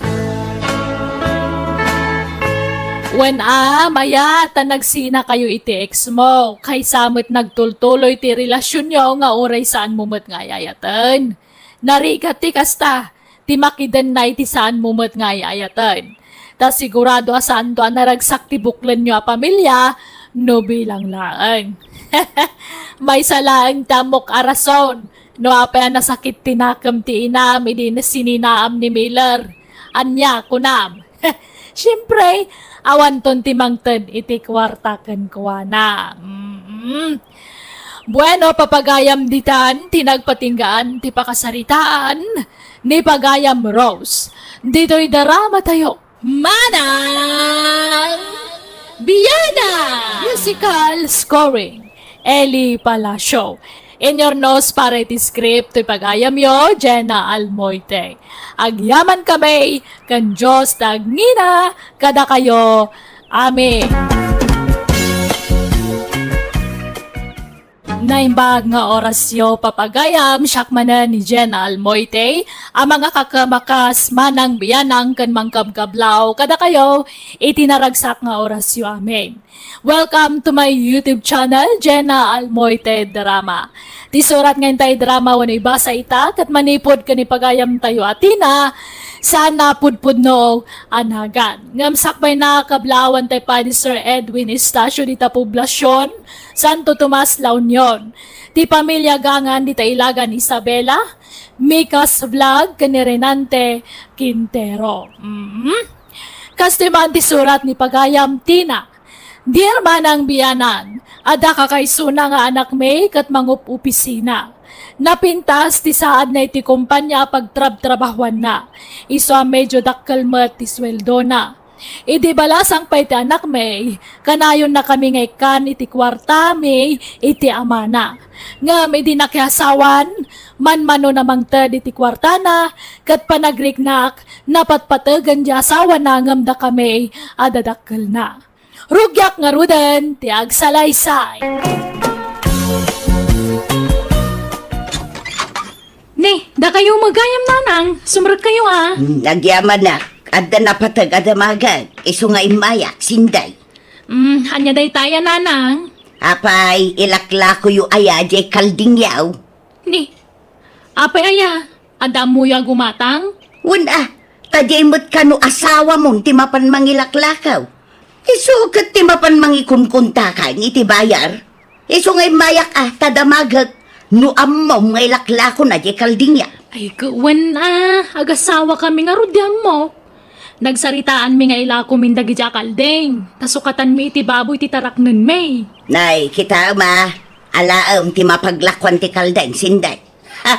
Wen a, mayat ta nagsinakayo iti ex mo, kaysa met nagtultuloy ti relasionyo nga uray saanmo met nga ay-ayaten. Narigat ti kasta, ti makidenna iti saanmo met nga ay-ayaten. Ta sigurado a saanto a naragsak ti buklenyo a pamilia no bilang laeng. Maysa laeng ti ammok a rason no apay a nasakit ti nakem ti inam idi sininaam ni Miller. Ania, kunam? Siempre, awanton ti mangted iti kuarta kenkuana. Mm. Bueno, papagayam ditan ti nagpatinggaan ti pakasaritaan ni Pagayam Rose. Ditoy drama tayo. Manang Bianang! Musical scoring, Eli Palacio. Inurnos para iti script ti pagayamyo, Jenna Almoite. Agyaman kami ken Dios ti agngina kadakayo. Amen. Naimbag nga orasyo, papagayam, siak manen ni Jenna Almoite, a mangakakem a kas Manang Bianang ken mangkabkablaw kadakayo iti naragsak nga orasyo. Amen. Welcome to my YouTube channel, Jenna Almoite Drama. Ti surat nga intay drama wenno ibasa ita ket manipud ken ni pagayamtayo a Tina, saan a pudpudno a nagan. Ngem sakbayna, kablaawan tay padi Sir Edwin Estacio dita Poblacion, Santo Tomas, La Union. Ti pamilia Gangan dita Ilagan, Isabela, Mika's Vlog ken ni Renante Quintero. Mm. Kastoy man ti surat ni pagayam Tina. Dear Manang Bianang, adda kakaysona nga anakmi ket mangup-opisina. Napintas ti saadna iti kompania a pagtrabtrabahuanna. Isu a medyo dakkel met ti sueldona. Idi balasang pay ti anakmi, kanayonnakami nga ikkan iti kuartami iti amana. Ngem idi nakiasawan, manmanon a mangted iti kuartana, ket panagriknak, napatpategen ti asawana ngem dakami a dadakkelna. Rugiak ngaruden ti agsalaysay. Ni, dakayo met gayam, nanang. Sumrekkayo a. Hmm, agyamanak. Adda napateg a damagek. Isu nga immayak, Sinday. Hmm, ania daytay a, nanang? Apay, ilaklakoyo aya diay kaldingyaw? Ni, apay aya? Adda ammoyo a gumatang? Wen a, ta diay met kano asawamon ti mapan mangilaklakaw. Isu ket ti mapan mangikunkuntakan iti bayar. Isu nga immayak a, ta damagek no ammom nga ilaklakona diay kaldingyaw. Ay, ket wen a, agasawakami ngarud ti ammok. Nagsaritaanmi nga ilakomin dagiti a kalding, ta sukatanmi iti baboy ti taraknenmi. Nay, kitaem a, alaem ti mapaglakuan ti kalding, Sinday. Ha!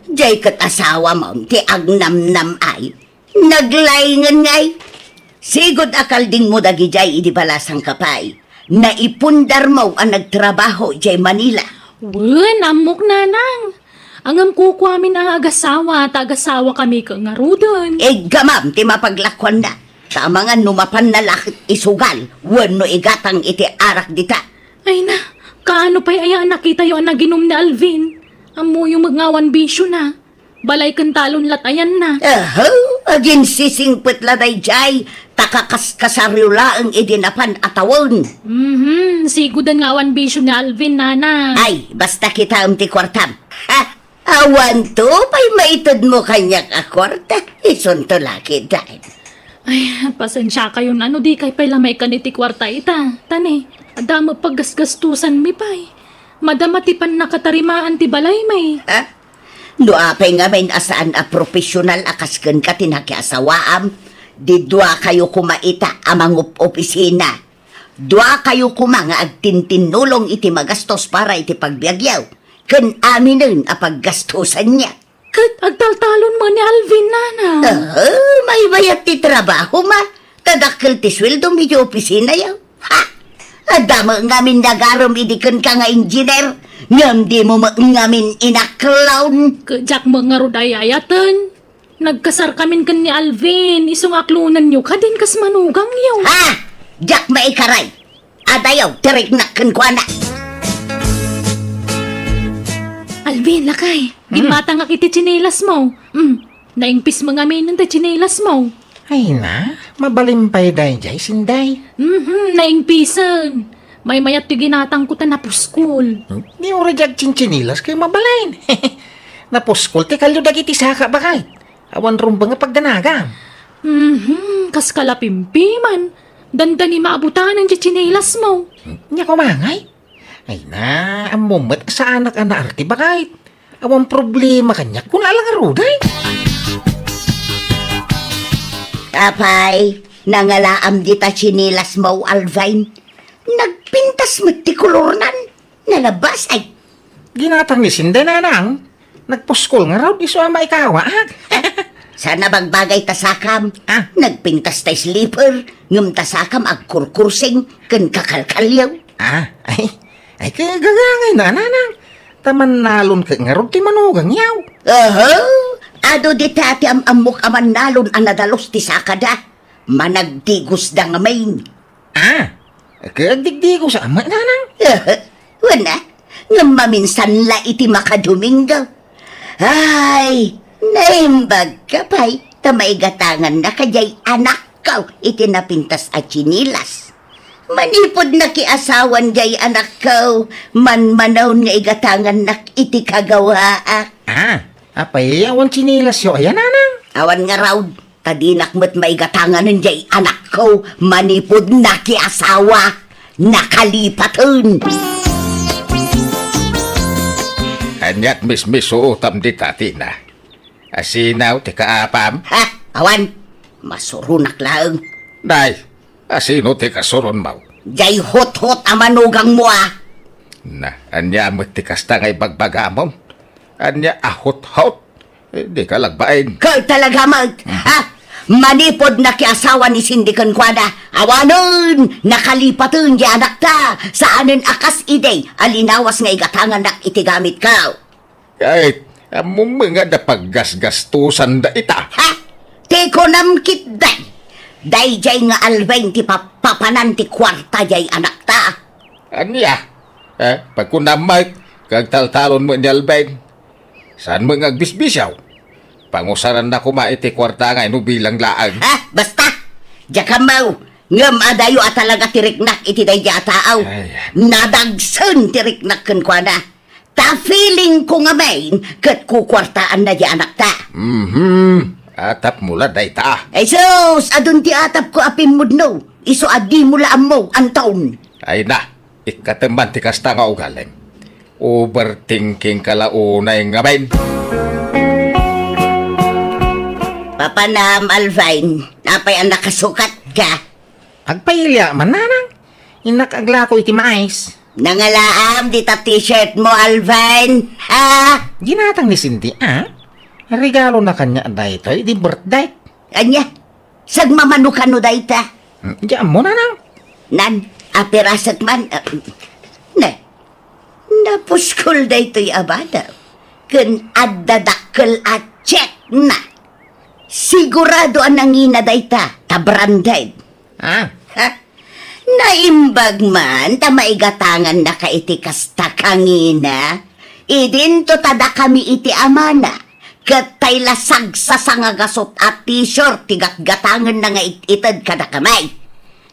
Diay ket asawamon ti agnamnam-ay. Naglaingan ngay. Sigud a kaldingmo dagidiay idi balasangka pay. Naipundarmo a nagtrabaho diay Manila. Wen, ammok, nanang. Ngem kukuamin a agasawa, ta agasawakami ket ngaruden. Iggamam ti mapaglakuanna. Ta amangan no mapanna la ket isugal wenno igatang iti arak dita. Ay na, kaano pay aya a nakitayo a naginum ni Alvin? Ammoyo met nga awan bisiona. Balay ken talon lat ayanna. Aho, aginsisingpet la daydiay, ta kakaskasaryo laeng idi napan a tawen. Mhm, siguden nga awan bisio ni Alvin, nanang. Ay, basta kitaem ti kuartam. Ha? Awanto pay maitedmo kaniak a kuarta, isunto la ketdin. Ay, pasensiakayon a no dikay pay la maikkan iti kuarta ita. Ta ni, adda met paggasgastosanmi pay. Madama ti pannakatarimaan ti balaymi. Ha? No apay ngamin a saan a profesional a kas kenka ti nakiasawaam, di duakayo koma ita a mangup-opisina. Duakayo koma nga agtintinnulong iti magastos para iti pagbiagyo, ken aminen a paggastosanyo. Ket agtaltalon met ni Alvin, nanang. Ah, maymayat ti trabahom a, ta dakkel ti sueldom iti opisinayo. Ha! Adda met ngamin nagarem idi kenka nga engineer, ngem dimo met ngamin inaklon. Ket diak met ngarud ay-ayaten. Nagkasarkamin ken ni Alvin, isu nga aklonenyo kadin kas manugangyo. Ha! Diak maikaray. Adayo, ti riknak kenkuana. Alvin, lakay, hmm, ginmatangak iti tsinelasmo. Hmm, naingpis met ngamin ti tsinelasmo. Ay na, mabalin pay daydiay, Sinday. Mhm, naingpisen. Maymayat ti ginatangko ta napuskol. Hmm, di uray diak tsintsinelas ket mabalin. Napuskol ti kalio dagiti saka, baket. Awan rumbeng a pagdanagam. Mhm, kas kalapimpiman. Dandani maabutanen ti tsinelasmo. Nia koma ngay? Ay na, ammom met a saanak a naarte, baket. Awan problema kaniak, kuna la ngarud, ay. Apay, nangalaam dita tsinelasmo, Alvin. Nagpintas met ti kolornan. Nalabas, ay. Ginatang ni Sinday, nanang. Nagpuskol ngarud, isu a maikawaak. Saan a bagbagay ta sakam. Ah. Nagpintas ta slipper, ngem ta sakam agkurkursing ken kakalkalyo. Ah, ay. Ay, kagagangay na, nanang. Ta mannalon ket ngarud ti manugangyo. Oho, adu dita ti am-ammok a mannalon a nadalus ti sakada. Managdigusda ngamin. Ah, ket agdigdigos a met, nanang? Wen a, ngem maminsan la iti makadomingo. Ay, naimbagka pay ta maigatangannaka diay anakko iti napintas a tsinelas. Manipud nakiasawan diay anakko, manmanaon nga igatangannak iti kagawaak. Ah, apay, awan tsinelasyo aya, nanang? Awan ngarud. Ta dinak met maigatanganen diay anakko manipud nakiasawa, nakalipaten. Aniat mismisuotam dita, Tina? Asino ti kaapam? Ha? Awan. Masuronak laeng. Nay, asino ti kasuronmo? Diay hothot a manugangmo, a. Na, ania met ti kasta nga ibagbagamon? Ania a hothot? Eh, dika lagbain. Ket talaga met, ha? Manipud nakiasawa ni Cindy kenkuana, awanen nakalipaten ti anakta, saanen a kas idi a linawas nga igatangannak iti gamitko. Ay, ammom nga adda paggasgastusan dayta. Ha? Ti kunam ketdi, daydiay nga Alvin ti papapanan ti kuarta diay anakta. Ania? Eh, pagkunam met, agtaltalon met ni Alvin. Saan met nga agbisbisiaw? Pangusaranna koma iti kuarta nga inubilang laeng. Ha? Basta! Diak ammo! Ngem adayo a talaga ti riknak iti daydiay a tao. Ay. Nadagsen ti riknak kenkuana. Ta feeling ko ngamin ket kukuartaanna diay anakta. Mhm. Atapmo la dayta. Ay sus, adun ti atapko a pimmudno. Isu a dimo la ammo, Anton. Ay na, ikkatem man ti kasta nga ugalim. Overthinking ka la unay ngamin. Papanam, Alvin, apay a nakasukat ka? Agpailiak man, nanang. Innak aglako iti mais. Nangalaam dita t-shirt mo, Alvin. Ha? Ginatang ni Cindy, a? Regalona kaniak daytoy idi birthday. Ania? Sagmamano kano dayta? Hmm, di ammo, nanang. Nan, apirasek man, ah, ne, napuskol daytoy a bana. Ken adda dakkel a check na. Sigurado a nangina dayta, ta branded. Ah. Ha? Naimbag man ta maigatangannaka iti kasta kangina. Idinto ta dakami iti amana, ket tay la sagsasanga gasut a t-shirt ti gatgatangenna nga it-ited kadakami.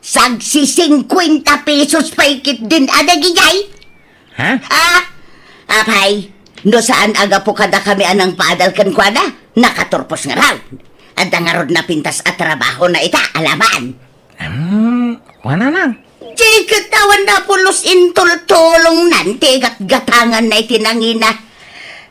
Sagsisingkuenta pesos pay ketdin a dagijay. Ha? Ah, apay, no saan a gapu kadakami a nangpaadal kenkuana, nakaturpos ngarud. Adda ngarud napintas a trabahona ita, alaman. Hmm, kuana lang. Di ket awan napulos intultulongnan ti gatgatanganna iti nangina.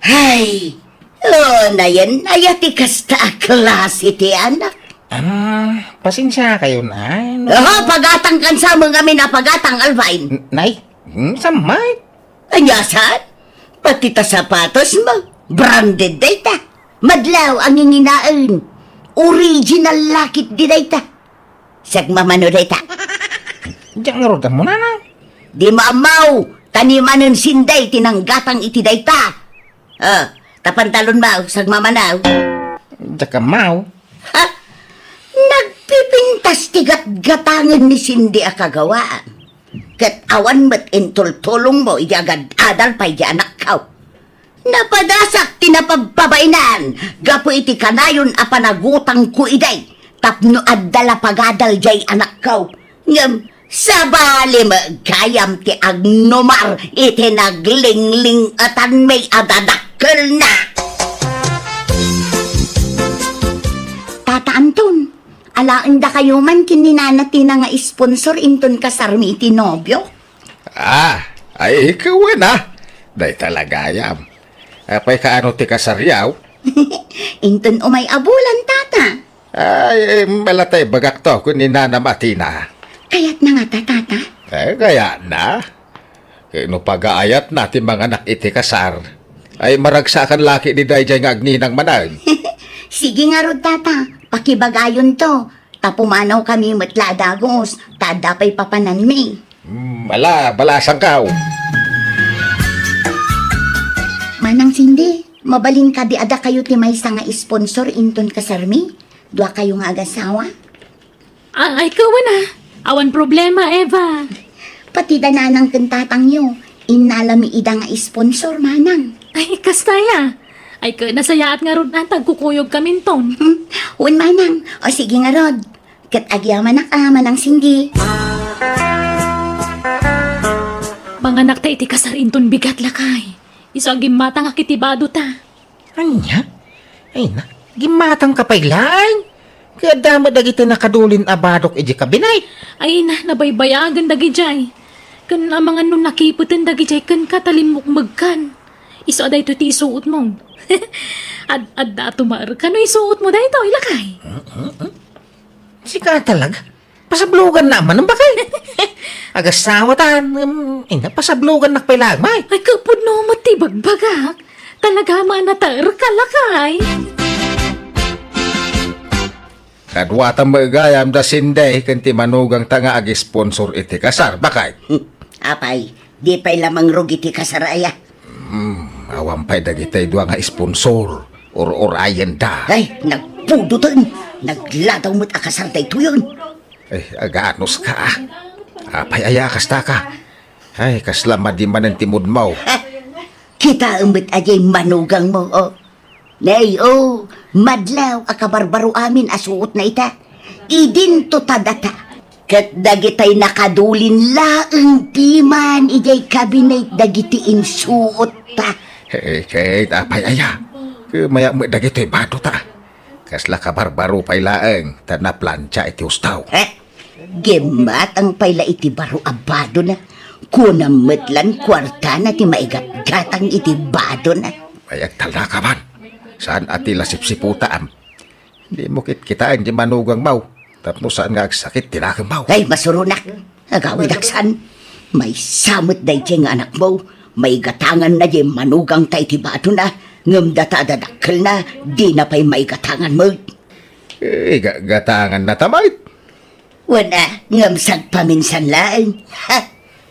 Ay, o, nayen aya ti kasta a klase ti anak. Ah, pasensiakayon, ay, no. Oho, pagatangkan sa mo ngamin a pagatang, Alvin. N-, nay, hmm, samay. Ania saan? Pati ta sapatos mo, branded dayta. Madlaw a nginginaen. Original la ketdi dayta. Sagmamano dayta. Diak ngarud ammo, nanang. Dimo ammo, ta ni manen Cindy ti nanggatang iti dayta. Ah, ta pantalon mo, sagmamano. Diak ammo. Ha? Nagpipintas ti gatgatangen ni Cindy a kagawaan. Ket awan met intultulong mo idi agad-adal pay di anakko. Napadasak ti napabpabainan gapu iti kanayon a panagutangko idi tapno adda la pagadal diay anakko. Ngem sabali met gayam ti agnumar iti naglingling-etanmi a dadakkelna. Tata Anton, alaendakayo man ken ni Nana Tina nga sponsor inton kasarmi iti nobio? Ah, ay, ikaw na. Dayta la gayam. Apay kaano ti kasaryo? Inton umay a bulan, tata. Ay, ay, malatay bagak to, kun ni Nana Matina. Kayatna ngata, tata? Eh, kayatna. Kay no pagaayatna ti manganak iti kasar, ay maragsakan la ketdi daydiay nga agninang manen. Sige ngarud, tata. Pakibagayonto. Ta pumanawkami met la a dagus, ta adda pay papananmi. Hmm, ala, balasangkaw. Manang Cindy, mabalin kadi a dakayo ti maysa nga sponsor inton kasarmi? Duakayo nga agasawa? Ah, ay, kawan a. Awan problema, Eva. Pati da nanang ken tatangyo, innalami ida nga sponsor, manang. Ay, kasta aya. Ay, ket nasayaat ngarud a, ta agkukuyogkaminton. Hmm, wen, manang. O, sige ngarud. Ket agyamanak a, Manang Cindy. Manganakta iti kasar inton bigat, lakay. Isu a gimmatangak iti badota. Ania? Ay na, gimmatangka pay laeng? Ket adda met dagiti nakadulin a badok idiay kabinet. Ay na, nabaybayagen dagidiay. Ken amangan no nakipeten dagidiay kenka ta limmukmegkan. Isu a daytoy ti isuotmo. Ad-, adda a tumaerka no isuotmo daytoy, lakay. Sika talaga? Pasabloganna manen, bakay. Agasawatan, em, ina, pasablogannak pay laeng, may. Ay, kapudno met ti bagbagak. Talaga man a nataerka, lakay. Kaduata met gayam da Sinday ken ti manugangta nga agisponsor iti kasar, bakay. Hmm, apay, di pay la mangrugi ti kasar aya? Hmm, awan pay dagitoy dua nga sponsor. Ur-urayenda. Ay, nagpudoten. Nagladaw met a kasar daytoyen. Ay, aganos ka, ah. Apay aya a kasta ka? Ay, kasla madi manen ti moodmo. Ha? Kitaem met a diay manugangmo, oh. Nay, oh, madlaw a kabarbaro amin a suotna ita. Idinto ta data. Ket dagitay nakadulin laeng piman idiay kabinet dagiti insuotta. Eh, ket apay aya? Kumayak met dagitoy badota. Kasla kabarbaro pay laeng ta naplancha iti husto. Eh, gimmatang pay la iti baro a badona. Kunam met lan kuartana ti maigatgatang iti badona. Ay, agtalnaka man. Saan a ti la sipsiputam? Dimo kitkitaen ti manugangmo tapno saan nga agsakit ti nakemmo. Ay, masuronak. Agawidak saan. Maysa met daydiay nga anakmo. Maigatanganna diay manugangta iti badona. Ngem data a dadakkelna, dina pay maigatangan met. Eh, ga-, gatanganna ta met. Wen a, ngem sagpaminsan laeng. Ha!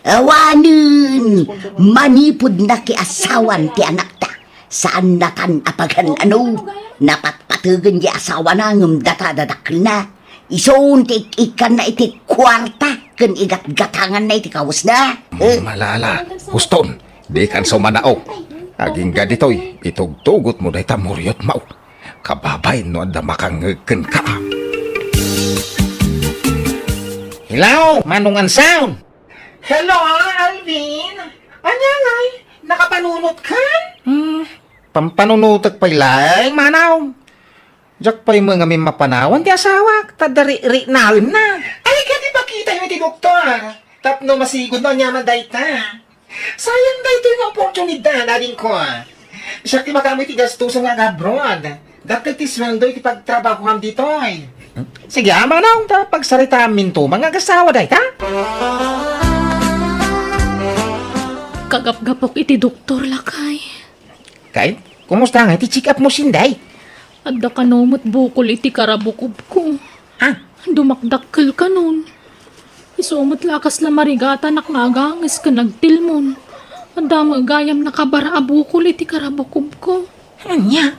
Awanen! Manipud nakiasawan ti anakta. Saannatan a pagan-ano. Napatpategen ti asawana ngem data dadakkelna. Isun ti ik-ikkanna iti kuarta ken igatgatanganna iti kawesna. Eh? Malala, huston, dikan sumanao. Agingga ditoy, itugtugotmo dayta muriotmo. Kababain no adda makangngeg kenka. Hello, Manong Ansaw! Hello, Alvin! Ania ngay, nakapanunotkan? Hmm, pampanunotek pay laeng, Manong. Diak pay met ngamin mapanawan ti asawak, ta adda riknaan na. Ay, ket ipakitayo iti doktor, tapno masigud no aniaman dayta. Sayang daytoy nga oportunidad, adingko. Siak ti makaammo iti gastusen nga ag-abroad. Dakkel ti sueldo iti pagtrabahoam ditoy. Sige, Manong, ta pagsaritaamminto man nga agasawa dayta. Kagapgapok iti doktor, lakay. Kay, kumusta nga iti check-up mo, Sinday? Adda kano met bukol iti karabukobko. Ha? Dumakdakkel kanon. Isu met la kasla marigatanak nga aganges ken agtilmon. Adda met gayam nakabara a bukol iti karabukobko. Ania?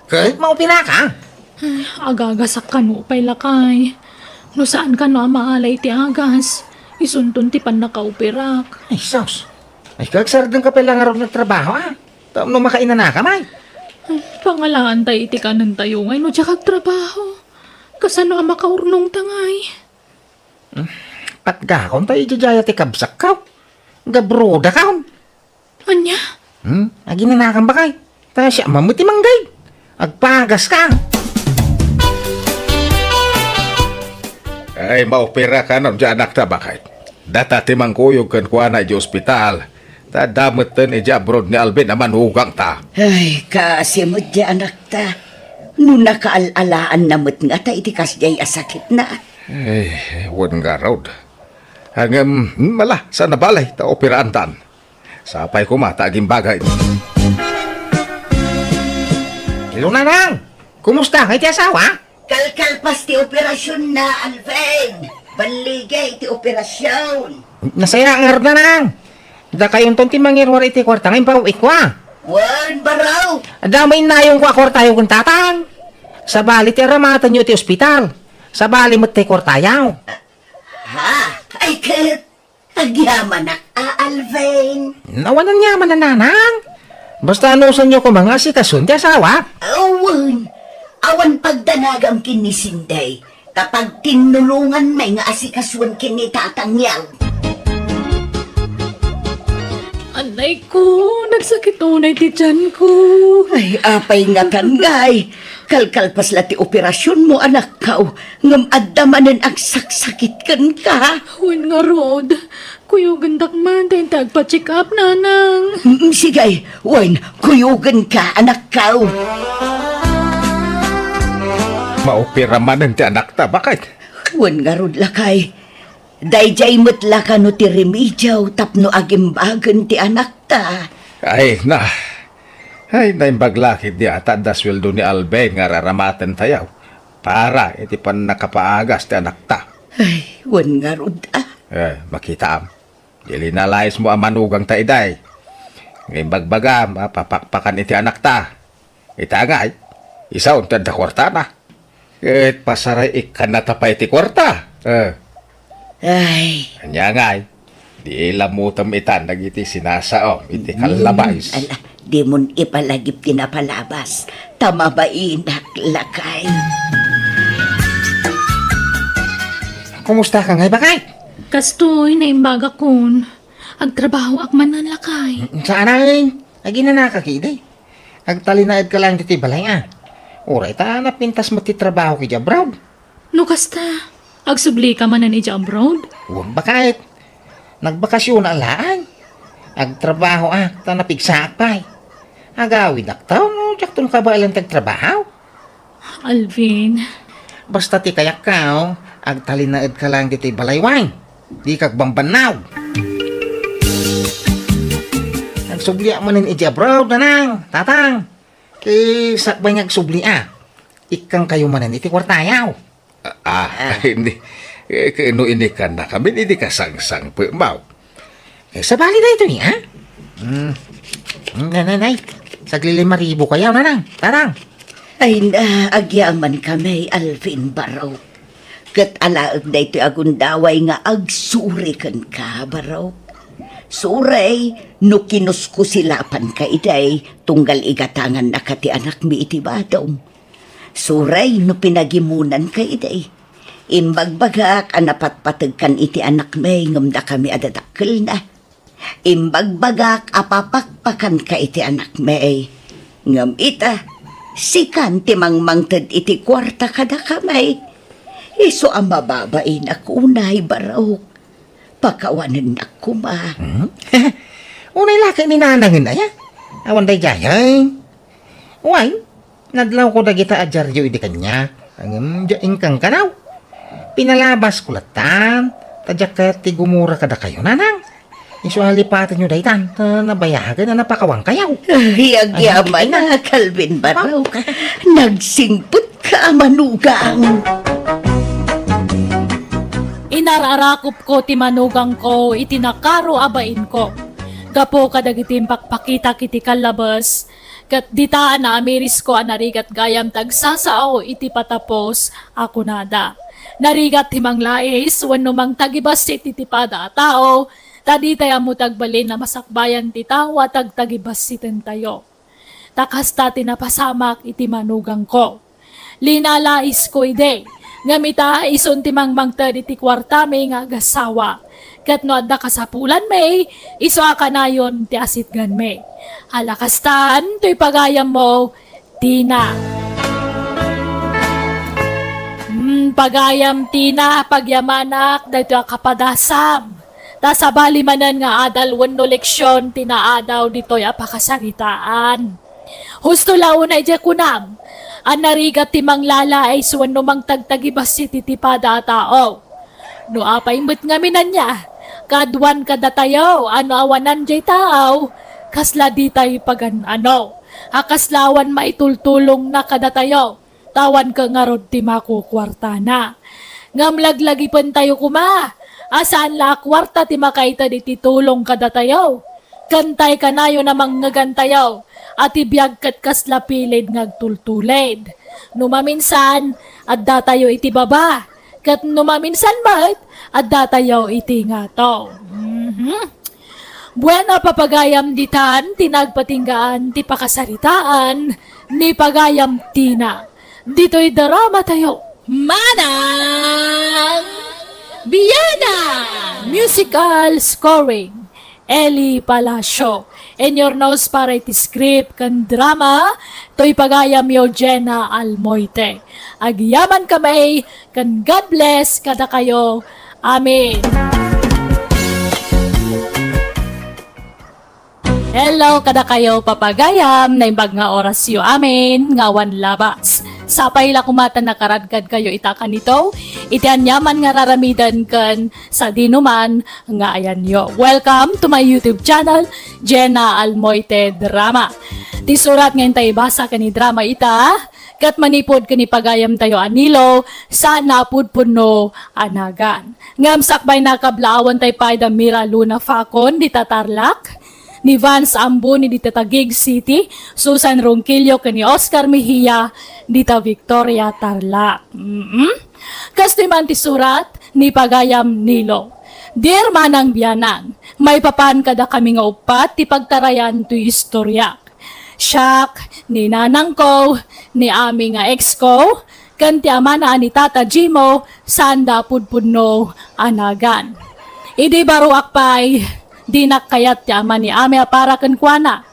Ket maoperaka? Ay, agagasak kano pay, lakay. No saan kano a maalay ti agas, isunton ti pannakaoperak. Ay, sus. Ay, kagsardengka pay la ngarud nga trabaho, a? Tapno makainanaka, may. Ay, pangalaanta iti kanentayo ngay no diak agtrabaho. Kasano a makaurnongta ngay? Hmm, patgakon ta idiay dayta ti kabsatko. Gabrodakon. Ania? Hmm, aginanakan, bakay. Ta siak man met ti manggay. Agpagaska. Ay, maoperaka no diay anakta, bakay. Data ti mangkuyog kenkuana idiay ospital. Ta adda metten idiay abroad ni Alvin a manugangta. Ay, kaasi met diay anakta. No nakaal-alaanna met ngata iti kasdiay a sakitna. Ay, wen ngarud. Ngem, mala, saan a bale, ta operaantan. Sapay koma ta agimbagay. Hello, Nanang! Kumusta? Ngay ti asawa? Kalkalpas ti operasionna, Alvin. Balligay ti operasyon. Nasaya ngarud, Nanang. Dakayonton ti mangiruar iti kuarta nga impaw-ikko, a. Wen, baro. Adda mainnayongko a kuartayo ken tatang. Sabali ti aramatenyo iti ospital. Sabali met ti kuartayo. Ha? Ay, ket agyamanak a, Alvin. Awan aniaman a, Nanang. Basta anusanyo koma nga asikason ti asawa. Awan. Awan pagdanagam ken ni Sinday. Ta pagtinnulongan met nga asikasuen ken ni tatangyo. Anay ko, nagsakit unay ti tiyan ko. Ay, apay ngatan ngay. Kalkalpas la ti operasyonmo, anakko. Ngem adda manen agsaksakit kenka. Wen ngarud, kuyogendak man ta inta agpa-check up, Nanang. Mm, sige, wen, kuyogenka, anakko. Maopera manen ti anakta, bakit? Wen ngarud, lakay. Daydiay met la kano ti remedio tapno agimbagen ti anakta. Ay, na. Ay, naimbag la ketdi a ta adda sueldo ni Alvin nga ar-aramatentayo. para iti pannakapaagas ti anakta. Ay, wen ngarud, ah. Eh, makitaam. Di linalayasmo a manugangta idiay. Nga imbagbagam a papakpakan iti anakta. Ita ngay, isaon ti adda kuartana. Ket pasaray ikkannata pay ti kuarta. Eh. Ay. Ania ngay, di ilamutem itan dagiti sinasaom iti Mm, kallabas. Ala, dimon ipalagip ti napalabas. Ta mabainak, lakay. Kumusta ka ngay, bakay? Kastoy, naimbagakon. Agtrabahoak manen, lakay. Saan ay? Aginanaka kidi. Agtalinaed ka lang ditoy balay, a. Uray ta napintas met ti trabaho idiay abroad. No kasta, agsubli ka manen idiay abroad? Wen baket. Nagbakasyon a laeng. Agtrabahoak ta napigsaak pay. Agawidak ta no diakton kabaelan ti agtrabaho. Alvin. Basta ti kayatko, agtalinaed ka lang ditoy balay, wen. Dika agbambannaw. Agsubliak manen idiay abroad, nanang, tatang. Ket sakbay nga agsubliak, ikkankayo manen iti kuartayo. Ah, ah, Ah. Hindi. Eh, ket no inikannakamin, idi kasangsangpetmo. Eh, sabali daytoy, ha? Hmm. Hmm, nay, nay, nay. Saglit lima ribu kaya, nanang, tatang. Ay na, agyamankami, Alvin Barok. Ket alaek daytoy a gundaway nga agsuri kenka, Barok. Suray, no kinuskusilapanka idiay, tunggal igatangannaka ti anakmi iti badom. Suray, no pinagimunanka idiay. Imbagbagak a napatpategkan iti anakmi ngem dakami a dadakkelna. Imbagbagak a papakpakanka iti anakmi. Ngem ita, sikan ti mangmangted iti kuarta kadakami. Isu a mababainak unay, Barok. Pakawanennak koma. Hmm? Unay la ket ni nanangen aya? Awan daydiay, ay? Wen, nadlawko dagita a diario idi kaniak. Ngem, diak inkankanaw. Pinalabasko lattan, ta diak kayat ti gumura kadakayo, nanang. Isu a lipatenyo daytan, ta nabayagen a napakawankayo. Ay, agyamanak, Alvin Barok. Nagsingpetka a manugang. Inar-arakopko ti manugangko iti nakaro a bainko. Gapu kadagiti impakpakitak iti kallabes, ket dita a naamirisko a narigat gayam ti agsasao iti patapos a kunada. Narigat ti manglais wenno mangtagibassit iti pada a tao, ta ditay ammo ti agbalin a masakbayan ti tao a tagtagibassitentayo. Ta kasta ti napasamak iti manugangko. Linalaisko idi, ngem ita, isun ti mangmangted iti kuartami nga agasawa. Ket no adda kasapulanmi, isu a kanayon ti asitganmi. Ala kastan, toy pagayammo, Tina. Hmm, pagayam, Tina, pagyamanak daytoy a kapadasam. Ta sabali manen nga adal wenno leksion ti naadaw ditoy a pakasaritaan. Husto la unay diay kunam a narigat ti manglalaes wenno mangtagtagibassit iti pada a tao. No apay met ngamin ania, kaaduan kadatayo a no awanan diay tao, kasla ditay pagan-ano, a kasla awan maitultulongna kadatayo. Ta awan ket ngarud ti makukuartana. Ngem laglagipentayo koma a saan la a kuarta ti makaited iti tulong kadatayo. Ken tay kanayon a mangngegantayo a ti biag ket kasla pilid nga agtultulid. No maminsan, addatayo iti baba, ket no maminsan met, addatayo iti ngato. Mhm. Bueno, papagayam ditan ti nagpatinggaan ti pakasaritaan ni Pagayam Tina. Ditoy drama tayo. Manang Biana! Musical scoring, Eli Palacio. Inyurnos para iti script ken drama, toy pagayamyo Jenna Almoite. Agyaman kami, ken God bless kadakayo. Amen. Hello kadakayo, papagayam, naimbag nga orasyo amin nga awan labas. Sapay la koma ta nakaradkadkayo ita kanito, iti aniaman nga raramiden ken sadinoman nga ayanyo. Welcome to my YouTube channel, Jenna Almoite Drama. Ti surat nga intay ibasa ken idrama ita, Ket manipud ken ni pagayamtayo a Nilo, saan a pudpudno a nagan. Ngem sakbay, nakablaawan tay pay da Mira Luna Facon dita Tarlac, ni Vance Ambuni dita Taguig City, Susan Ronquillo ken ni Oscar Mejia dita Victoria, Tarlac. Mm-mm. Kastoy man ti surat ni pagayam Nilo. Dear Manang Bianang, maipapan kadakami nga uppat ti pagtarayan toy istoriak. Siak, ni nanangko, ni Ami nga ex ko, ken ti amana a ni Tata Jimo, saanda a pudpudno a nagan. Idi baruak pay, dinak kayat ti ama ni Ami a para kenkuana.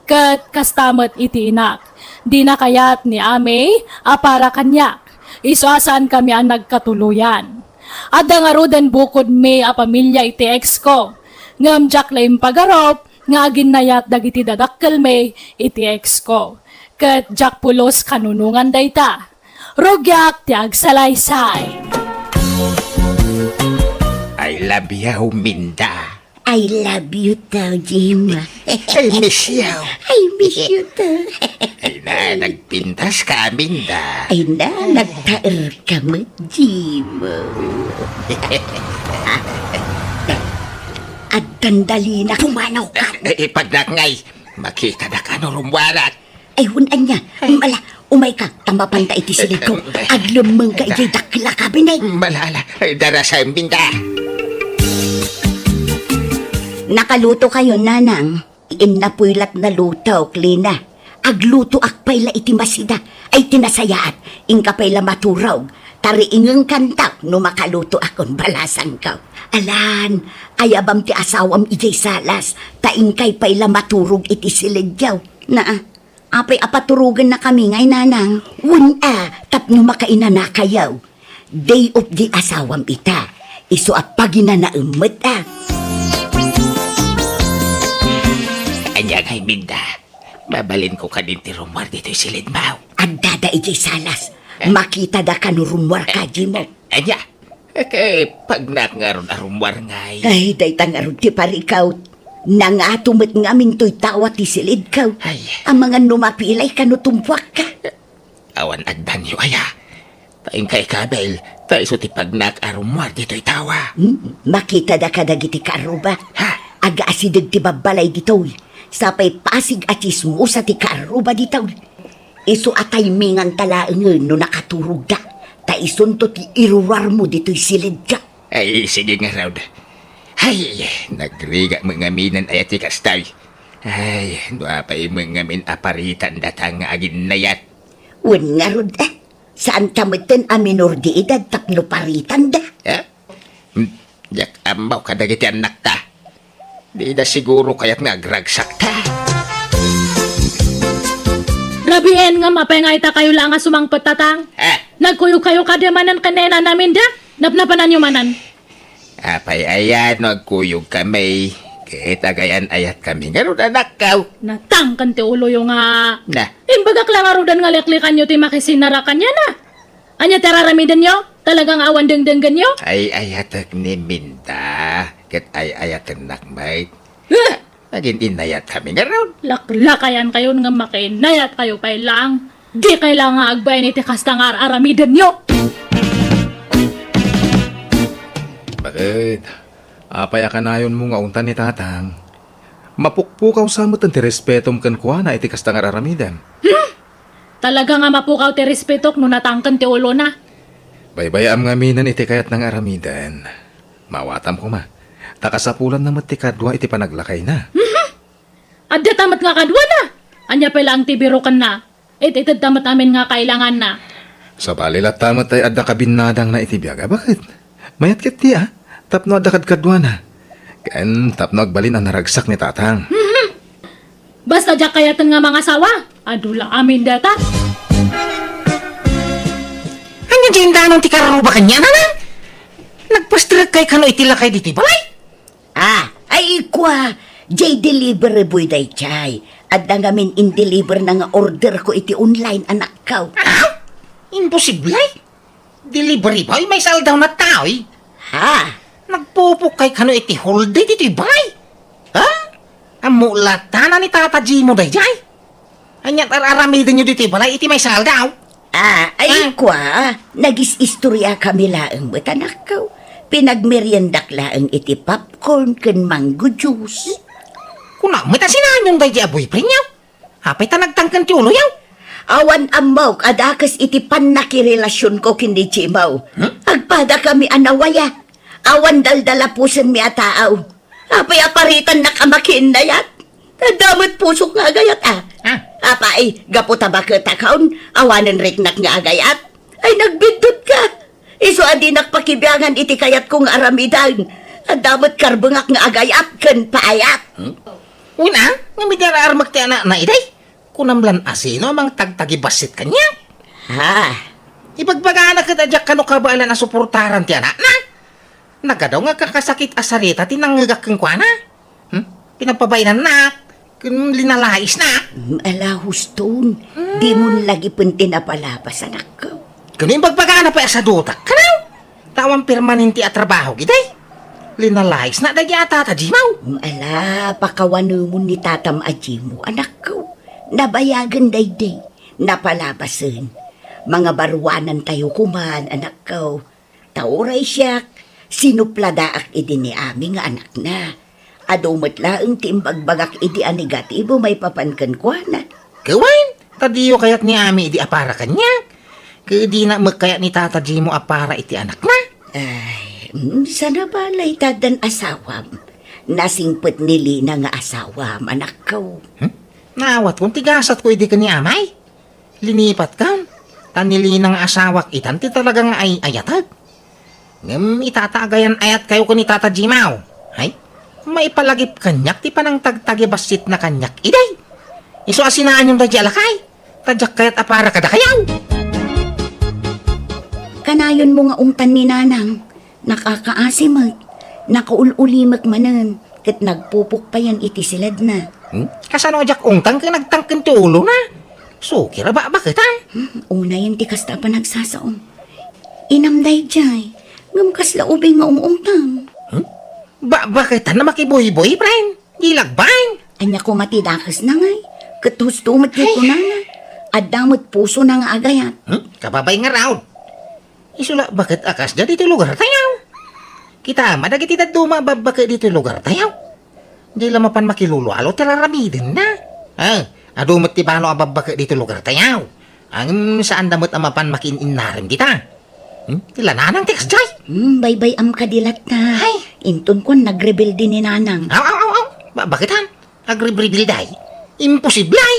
Ket kasta met iti inak, dina kayat ni Ami a para kaniak. Isu a saankami a nagkatuloyan. Adda ngaruden bukodmi a pamilia iti ex ko. Ngem diak la impagarup nga aginnayat dagiti dadakkelmi iti ex ko. Ket diak pulos kanunongan dayta. Rugiak ti agsalaysay. I love you, Minda. I love you too, Jim. I miss you. I miss you too. Ay na, nagpintas ka, Minda. Ay na, nagtaer ka met, Jim. Addan dalina, pumanaw ka. Eh, eh, pagnak ngay, makita da ka no rumwarat. Ay, hun, ania. Ay. Mala, umay ka, ta mapanta iti silidko. Ay. Aglemmeng ka idiay dakkel a kabinet. Malala, ay, darasem, Minda. Nakaluto kayo, Nanang. Innapoy lat nalutok, Lina. Aglutoak pay la iti masida. Ay, ti nasayaat. Inka pay la maturog. Tariingeng kantak no makalutoakon balasangko. Alan, ayabam ti asawam idiay salas. Ta inkay pay la maturog iti silidyo. Naa, Apay a paturogennakami ngay, Nanang? Wen a, tapno makainanakayo. Day off di asawam ita. Isu a paginanaem met a. Ania ngay, Minda? Mabalinko kadin ti rummuar ditoy silidmo. Addada idiay salas. Eh? Makita da kano rummuar ka, Jimo. Ania? Ket pagnak ngarud a rummuar ngay. Ay, dayta ngarud ti parikaw. Nangato met ngamin toy tawa ti silidko. Ay. Amangan no mapiilay kano tumpuakka. Awan agdanyo aya. Ta inkay kabil, ta isu ti pagnak a rummuar ditoy tawa. Hmm, makita da kadagiti kaarruba. Ha? Agaasideg ti babbalay ditoy. Sapay pasig a tsismosa ti kaarruba ditoy. Isu a timingan ta laengen no nakaturogda, ta isunto ti iruruarmo ditoy silidda. Ay, sige ngarud. Ay, nagrigat met ngamin aya ti kasta. Ay, no apay met ngamin a paritandata nga aginnayat. Wen ngarud, eh, saanta metten a minor de edad tapno paritanda. Eh? Hmm, diak ammo kadagiti annakta. Dida siguro kayat nga agragsakta. Rabien, ngem apay nga ita kayo la nga sumangpet, Tatang? Eh? Nagkuyog kayo kadi manen ken ni Nanang Minda? Napnapananyo manen. Apay aya no agkuyogkami? Ket agayan-ayatkami ngarud, anakko. Natangken ti uloyo nga. Na. Imbagak la ngaruden nga liklikanyo ti makisinara kaniana. Ania ti araramidenyo? Talaga nga awan dengdenggenyo? Ay-ayatek ni Minda, ket ay-ayatennak met. Huh! Agin-innayatkami ngarud. Laklakayan kayo nga makiinnayat kayo pay laeng. Di kay la nga agbain iti kasta nga ar-aramidenyo. Bakit? Apay a kanayonmo nga unta ni Tatang? Mapukpukaw sa met ti respetom kenkuana iti kasta nga ar-aramidem. Hmm? Talaga nga mapukaw ti respetok no natangken ti ulona. Baybay-am ngaminen iti kayatna nga aramiden. Maawatam koma. Ta kasapulanna met ti kadua iti panaglakayna. Mhm. Adda ta met nga kaduana. Ania pay laeng ti birokenna? It-itedta met amin nga kailanganna. Sabali latta met tay adda kabinnadangna iti biag a baket. Mayat ketdi a, tapno adda kadkaduana. Ken tapno agbalin a naragsak ni Tatang. Mhm. Basta diak kayaten nga mangasawa, adu la amin dayta. Ania diay indanon ti kaarruba kaniana, Nang? Nagpasterek kay kano iti lakay ditoy balay? Ah, ay, kua, jay delivery boy dayjay. Adda ngamin in-deliver na nga order ko iti online, anakko. Ah? Imposible? Delivery boy, maysa aldaw na taoy? Ha? Nagpupok kay kano iti hall day ditoy balay? Ha? Ammo latta na ni Tata Jimo dayjay? Ania ti ar-aramidenyo ditoy balay iti maysa nga aldaw? Ah, ay, Ah. Kua, nagis-istoriakami laeng met, anakko. Pinagmeriendak laeng iti popcorn ken mango juice. Kuna met a sinaanyon daydi a boyfriendyo? Apay ta nagtangken ti uloyo? Awan ammok a dakes iti pannakirelasionko ken ni Jimo. Hmm? Agpadakami a nawaya. Awan daldalapusenmi a tao. Apay a paritannak a makiinnayat? Adda met pusok nga agayat, a. Ah. Apay, gapu ta baketakon, awanen riknak nga agayat? Ay, nagbiddutka. Isu a dinak pakibiangan iti kayatko nga aramiden. Adda met karbengak nga agayat ken paayat. Hmm? Una, ngem idi ar-armek ti anakna, iday? Kunam lan a sino a mangtagtagibassit kaniak? Ha? Ibagbagana ket a diak kano kabaelan a suportaran ti anakna. Nagadaw nga kakasakit a sarita ti nangngegak kenkuana. Hmm? Pinagpabainannak, ken linalaisnak. Mm, ala, huston. Mm. Dimon lagipen ti napalabas, anakko. Ken ibagbagana pay a sadutak, kanaw? Ta awan permanente a trabaho, iday. Linalaisnak daydi a tata Jimaw. Mm, ala, pakawanemon ni tatam a Jimo, anakko. Nabayagen daydi. Napalabasen. Mangabaruanantayo koman, anakko. Ta uray siak, sinupladaak idi ni Ami nga anakna. Adu met laeng ti imbagbagak idi a negatibo maipapan kenkuana. Ket wen, ta diyo kayat ni Ami idi a para kaniak. Ket dina met kayat ni Tata Jimo a para iti anakna. Ay, mm, sana balay ta addan asawam. Nasingpet ni Lina nga asawam, anakko. Hmm? Naawatkon ti gasatko idi ken ni Amay. Linipat kan, ta ni Lina nga asawak itan ti talaga nga ay-ayatek. Ngem ita ta agayan-ayatkayo ken ni Tata Jimaw, ay, maipalagip kaniak ti panangtagtagibassitna kaniak iday. Isu a sinaanyon daydi a lakay, ta diak kayat a para kadakayo. Kanayonmo nga ungtan ni Nanang, nakakaasi met, nakaul-ulimek manen, ket nagpupukpayan iti siledna. Hmm? Kasano a diak ungtan ket nagtangken ti ulona? Sukir a bakbaketan. Hmm, unayen ti kasta a panagsasaom. Inam daydiay, ngem kasla ubing nga ung-ungtan. Hmm? Bakbaketan a makibuybuy, friend. Di lagbaen. Ania koma ti dakesna ngay? Ket husto met ti kunana. Adda met pusona nga agayat. Hmm? Kababay ngarud. Isu la baket a kasdiay ditoy lugartayo. Kitam a dagiti dadduma a babbaket ditoy lugartayo. Di la mapan makilulualo ti raramidenna. Ah, adu met ti balo a babbaket ditoy lugartayo. Ngem saanda met a mapan makiin-innarem dita. Hmm? Ti la Nanang ti kasdiay. Hmm, baybay-am kadi latta. Ay. Inton kuan nagrebelde ni Nanang. Aw, aw, aw, aw. Ba-, baket han? Agribribilday. Imposible ay!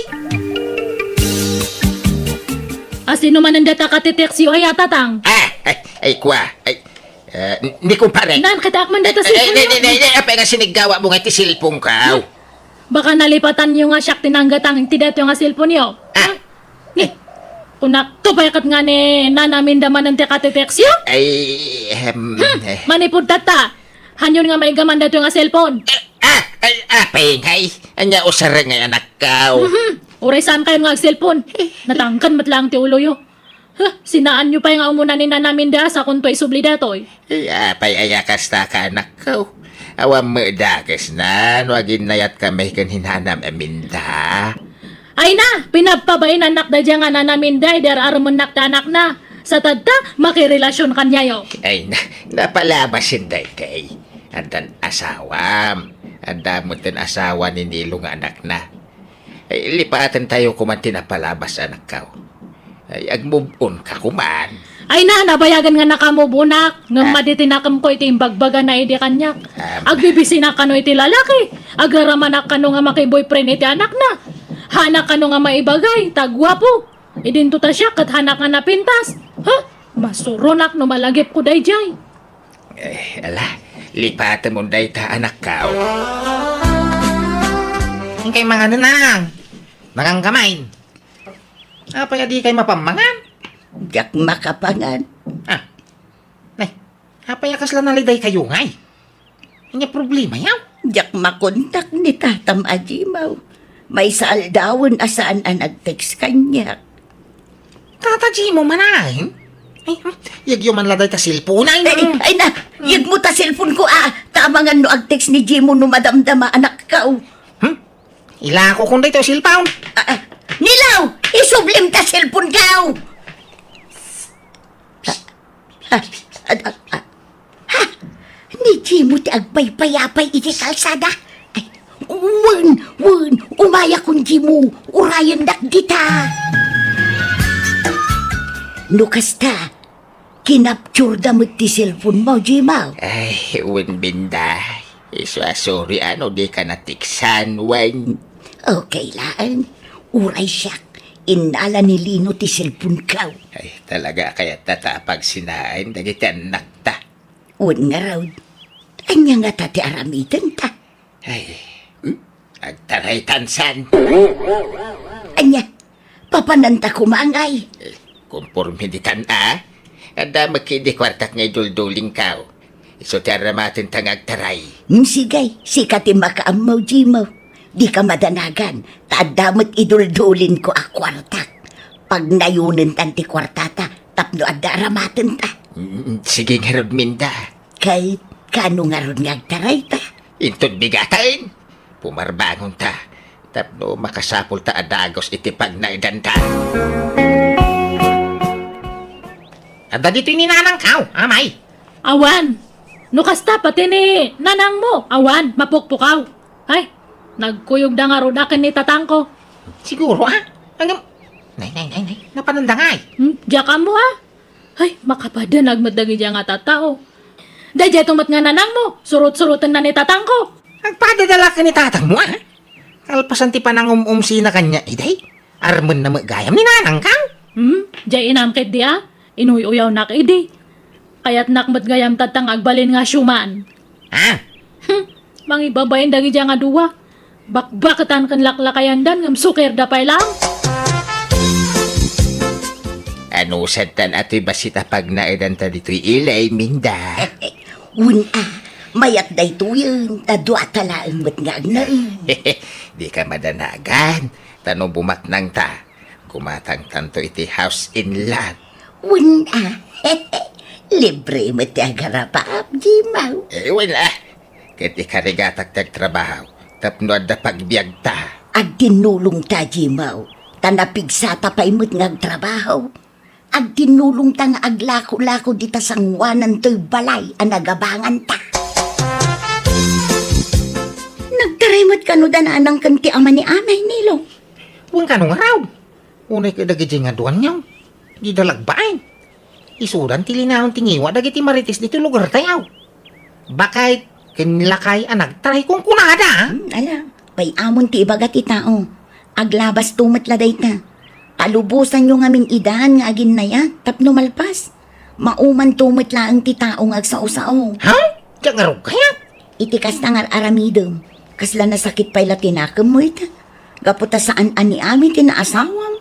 A sino manen data katiteksyo ay a, Tatang? Ah, ay, ay, kua, ay, eh, ni kumpare. Naan, kitaak man data cellphone-yo. Ay, ay, ay, ay, apay nga siniggawatmo nga iti cellphone-ko? Hmm? Baka nalipatanyo nga siak ti nanggatang iti datoy nga cellphone-yo. Ah. Ha? Ni, kunak, to pay ket nga ni Nana Minda manen ti katiteksyo? Ay, ehem, Hmm, eh. Manipud tatta. Hanyon nga maigaman datoy nga cellphone? Eh, ah, ay, apay ngay? Ania usareng ngay, anakko? Mhm. Uray saankayon nga ag-cellphone. Natangken met laeng ti uloyo. Huh, sinaanyo pay nga umuna ni Nana Minda sakonto isubli datoy. Eh, apay aya kasta ka, anakko? Awan met dakesna no aginnayatkami ken ni Nana Minda. Ay na, pinagpabainannak daydiay nga Nana Minda idi ar-aremennak ti anakna. Sa tatta, makirelasion kaniayo. Ay na, napalabasen daytoy. Addan asawam. Adda metten asawa ni Nilo nga anakna. Ay, lipatentayo koman ti napalabas, anakko. Ay, ag-move on ka koman. Ay na, nabayagen nga naka-move on-ak. Ngem Ah. madi ti nakemko iti imbagbagana idi kaniak. Ah. Agbibisinak kano iti lalaki. Agaramanak kano nga maki-boyfriend iti anakna. Haanak kano nga maibagay, ta guapo. Idinto ta siak ket haanak nga napintas. Ha? Masuronak no malagipko daydiay. Eh, ala, lipatemon dayta, anakko. Inkay mangan, Nang. Mangan ka main. Apay a dikay mapammangan? Diak makapangan. Ah. Nay, apay a kasla nalidaykayo ngay? Ania problemayo? Diak makontak ni tatam a Jimaw. Maysa aldawen a saan a nag-text kaniak. Tata Jimo manen? Ay, hmm, yegyo man la dayta cellphone, ay, Ay, na. ay na, yegmo ta cellphone-ko, ah. Ta amangan no ag-text ni Jimo no madamdama, anakko. Hmm? Ilakokon daytoy cellphone. Ah, ah. Ni Aw, isublim ta cellphone kaw! Ha? Ha? Ha? Ha? Ni Jimo ti agpaypayapay iti kalsada? Ay, wen, wen, umayakon Jimo, urayendak dita. No kasta, kinapturda met ti cellphone mo, Jimo. Ay, wen, Minda. Isu a sorry a no dika natiksan, wen. Okay laeng. Uray siak, innala ni Lino ti cellphone ko. Ay, talaga kayat ta ta pagsinaen dagiti annakta. Wen ngarud, ania ngata ti aramidenta? Ay, hmm? Agtaraytan san. Ania? Papananta koma ngay? Eh, konporme ditan a. Adda met idi kuartak nga iduldulingko. Isu ti aramatenta nga agtaray. Hmm, sige, sika ti makaammo, Jimo. Dika madanagan, ta adda met iduldulinko a kuartak. Pagnayonentan ti kuartata tapno adda aramatenta. Mm, sige ngarud, Minda. Ket kaano ngarud nga agtarayta? Inton bigaten, pumarbangonta tapno makasapulta a dagus iti pagnaedanta. Adda ditoy ni nanangko, amay? Awan. No kasta, pati ni nanangmo, awan, mapukpukaw. Ay, nagkuyogda ngarud a ken ni tatangko. Siguro, a? Ngem, nay, nay, nay, nay, napananda ngay? Hmm, diak ammo, a? Ay, makapadanag met dagiti nga tattao. Daydiay met nga nanangmo, surot-surotenna ni tatangko. Agpadadalak ni tatangmo, a? Kalpasan ti panangum-umsina kaniak idi, armenna met gayam ni nanangko. Hmm? Diay inam ketdi a? Inuy-uyawnak idi. Kayatnak met gayam tatta nga agbalin nga siuman. Ah? Hmm. Mangibabain dagiti nga dua. Bakbaketan ken laklakayandan ngem sukirda pay laeng. Anusadtan a ti bassit a pagnaedanta ditoy ili, Minda? Wen a, mayat daytoyen, ta duata laeng met nga agnaed. Dika madanagan, ta no bumaknangta, gumatangtanto iti house in lot. Wen a, libre met ti agarapam, Jimo. Eh, wen a, ket ikarigatak ti agtrabaho, tapno adda pagbiagta. Agtinnulongta, Jimo, ta napigsata pay met nga agtrabaho. Agtinnulongta nga aglako-lako dita sangoanan toy balay a nagabanganta. Nagtaray met kano da nanang ken ti ama ni Amay, Nilo? Wen kano ngarud. Unay kadagiti nga duanyo, dida lagbaen. Isudan ti linaon ti ngiwa dagiti marites ditoy lugartayo. Baket ken lakay a nagtaray kunkunada. Hmm, ala, pay-amon ti ibaga ti tao. Aglabasto met la dayta. Palubosanyo ngamin idan nga aginnayat tapno malpas. Maumanto met laeng ti tao nga agsao-sao. Ha? Diak ngarud kayat. Iti kasta nga ar-aramidem, kasla nasakit pay la ti nakemmo ita. Gapu ta saan a ni Ami ti naasawam.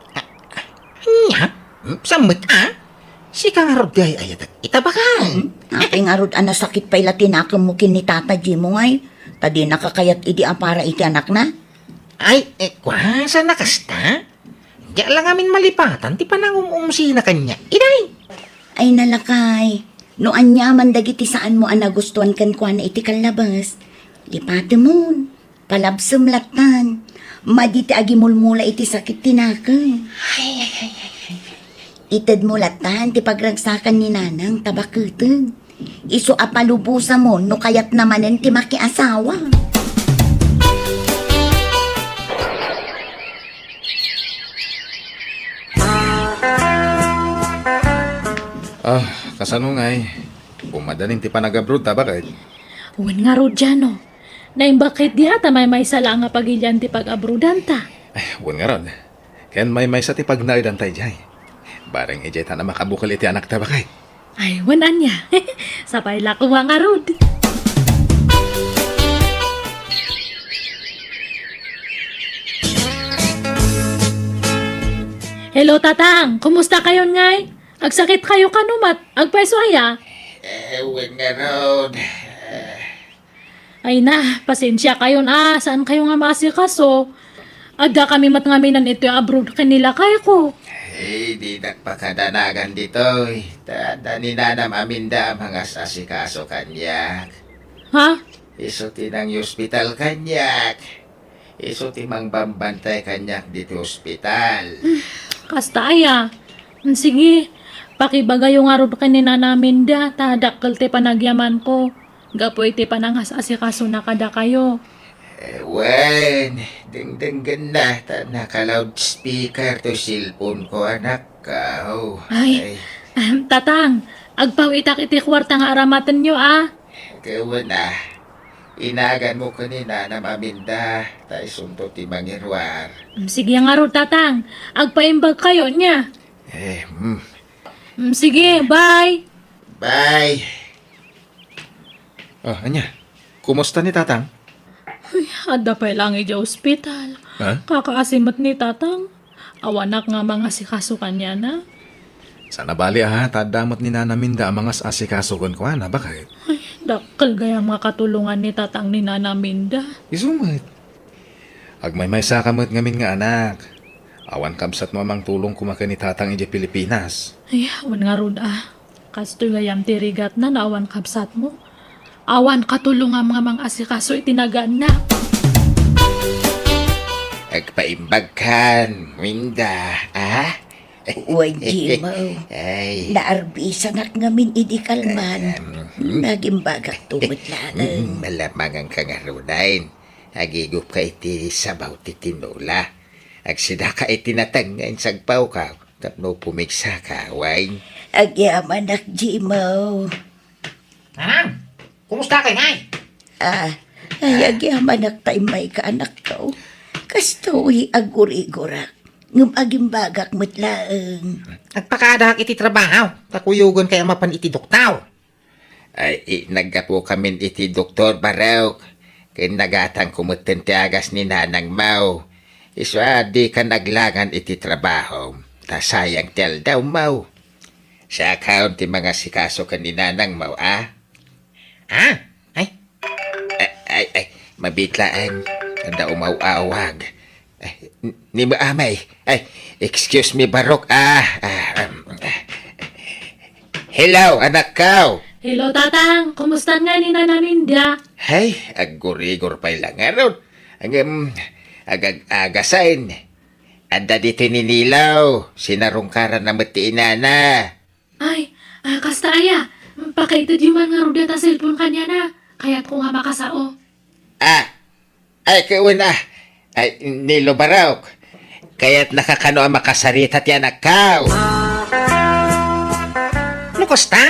Ania? Hmm, saan met a? Sika ngarud ti ay-ayatek ita, baket. Hmm? Apay ngarud a nasakit pay la ti nakemmo ken ni Tata Jimo ngay, ta dinaka kayat idi a para iti anakna? Ay, eh, kua, saan a kasta? Diak la ngamin malipatan ti panangum-umsina kaniak, iday. Ay, nalakay, no aniaman dagiti saanmo a nagustuan kenkuana iti kallabes, lipatemon. Palabsem lattan. Madi ti agimulmula iti sakit ti nakem. Ay, ay, ay, ay, ay. Itedmo lattan ti pagragsakan ni Nanang ta baketen. Isu a palubosamon no kayatna manen ti makiasawa. Ah, kasano ngay? Bumadanin ti panag-abroad ta, baket? Wen ngarud, Jano. Naimbag ketdi a ta maymaysa laeng a pagilian ti pag-abroadanta. Ay, wen ngarud. Ken maymaysa ti pagnaedanta idiay. Bareng idiay ta na makabukel iti anakta, baket. Ay, wen ania. Sapay la koma ngarud. Hello, Tatang. Kumusta kayon ngay? Agsakit kayo kano met? Agpayso aya? Eh, wen ngarud. Eh, Ay na, pasensia kayon a, saan kayo nga maasikaso? Adda kami met ngamin iti abroad ken ni lakayko. Ay, didak pakadanagan ditoy. Ta adda ni Nanam Aminda a mangas-asikaso kaniak. Ha? Isu ti nang-ospital kaniak. Isu ti mangbambantay kaniak ditoy ospital. Kasta aya. Sige, pakibagayo ngarud ken ni Nana Minda, ta dakkel ti panagyamanko gapu iti panangas-asikasona kadakayo. Eh, wen, dengdenggenna ta naka-loudspeaker toy cellphone ko, anak ko. Ay, Ay. Ahem, Tatang, agpaw-itak iti kuarta nga aramatenyo, a. Wen a, inaganmo ken ni Nanam a Minda, ta isunto ti mangiruar. Mm, sige ngarud, Tatang. Agpaimbagkayo nia. Eh, hmm. Mm, sige, bye. Bye. Ah, ania? Kumusta ni Tatang? Uy, adda pay lang idiay ospital. Ha? Kakaasi met ni Tatang. Awanak nga mangasikaso kaniana. Sana bali, a, ta adda met ni Nana Minda a mangas-asikaso kenkuana, bakit? Ay, dakkel gayam nga katulongan ni Tatang ni Nana Minda. Isu met. Agmaymaysa ka met ngamin nga anak. Awan kabsatmo a mangtulong koma ken ni Tatang idiay Pilipinas. Ay, awan ngarud, a. Kastoy gayam ti rigatna no awan kabsatmo. Awan katulongam nga mangasikaso iti nagaanna. Agpaimbagkan, Minda, a? Wen, Jimo. Ay. Naarbisanak ngamin idi kalman. Ahem. Nagimbagakto met laeng. Mm, malamangan ka ngaruden. Agigupka iti sabaw ti tinola. Agsidaka iti nateng nga insagpawka tapno pumigsaka, wen. Agyamanak, Jimo. Nanang, kumusta kay, nay? A, ay, agyamanak ta immayka, anakko. Kastoy, agurigurak. Ngem agimbagak met laeng. Agpakadaak iti trabaho, ta kuyogen kay a mapan iti doktor. Ay, i-, naggapukamin iti doktor, Barok. Ken nagatangko metten ti agas ni nanangmo. Isu a dika naglangan iti trabaho, ta sayang ti aldawmo. Siakon ti mangasikaso ken ni nanangmo, a? A? Ay? Ay, ay, ay, mabitlaan. Adda umaw-awag. Ay, n-, ni Amay. Ay, excuse me, Barok. Ah, ah, um, ah. Hello, anakko. Hello, Tatang. Kumusta nga ni Nana Minda? Ay, aggurigor pay la ngarud. Agam, agag-agasen. Adda ditoy ni Nilo. Sinarungkaran na met ti inana. Ay, a, kasta aya. Pakaitedyo man ngarud dayta cellphone kaniana. Kayatko nga makasao. Ah, ay, wen a. Ay, Nilo Barok. Kayatnaka kano a makasarita ti anakko. No kasta,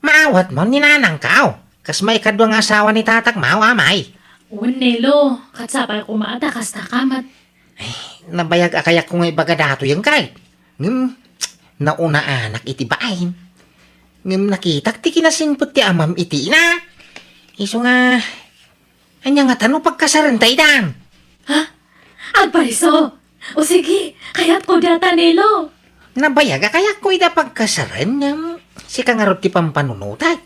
maawatmo ni nanangko. Kas maikadua nga asawa ni tatangmo, Amay. Wen, Nilo, ket sapay koma a ta kasta ka met. Ay, nabayag a kayatko nga ibaga datoyen kay. Ngem, naunaanak iti bain. Ngem nakitak ti kinasingpet ti amam iti ina. Isu nga, ania ngata no pagkasarenta idan? Ha? Agpayso! O sige, kayatko dayta, Nilo. Nabayag a kayatko ida pagkasaren, ngem sika ngarud ti pampanunotak.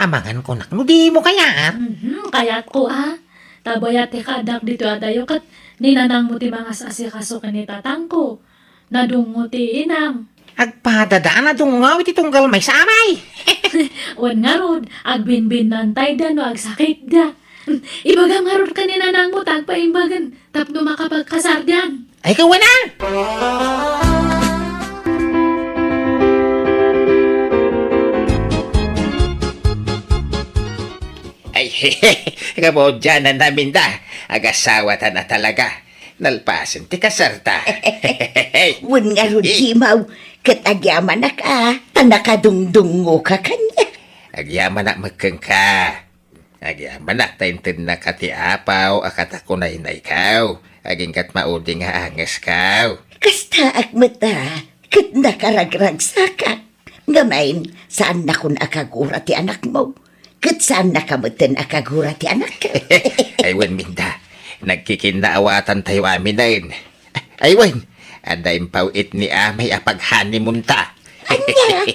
Amangan kunak no dimo kayat. Mhm, kayatko a. Ta bayat ti kaaddak ditoy adayo ket ni nanangmo ti mangas-asikaso ken ni tatangko. Nadungngo ti inam. Agpadada a nadungngo iti tunggal maysa, Amay. Wen ngarud, agbinbinnantayda no agsakitda. Ibagam ngarud ken ni nanangmo ta agpaimbagen tapno makapagkasardan. Ay, kawana! Ay, kabudianan amin da. Agasawatan a talaga. Nalpasen ti kasarta. Wen ngarud, Jimaw, ket agyamanak a, ta nakadungdungngoka kaniak. Agyamanak met kenka. Agyamanak ta intednaka ti apaw a katakunaynaykaw. Agingga't maudi nga angeskaw. Kastaak met a, ket nakaragragsakak. Ngem, saannakon a kagura ti anakmo, ket saannaka metten a kagura ti anak. Ay, wen, Minda, nagkikinnaawatan tayo aminen. Ay, wen, adda impaw-it ni Amay a pag-honeymoon ta. Ania?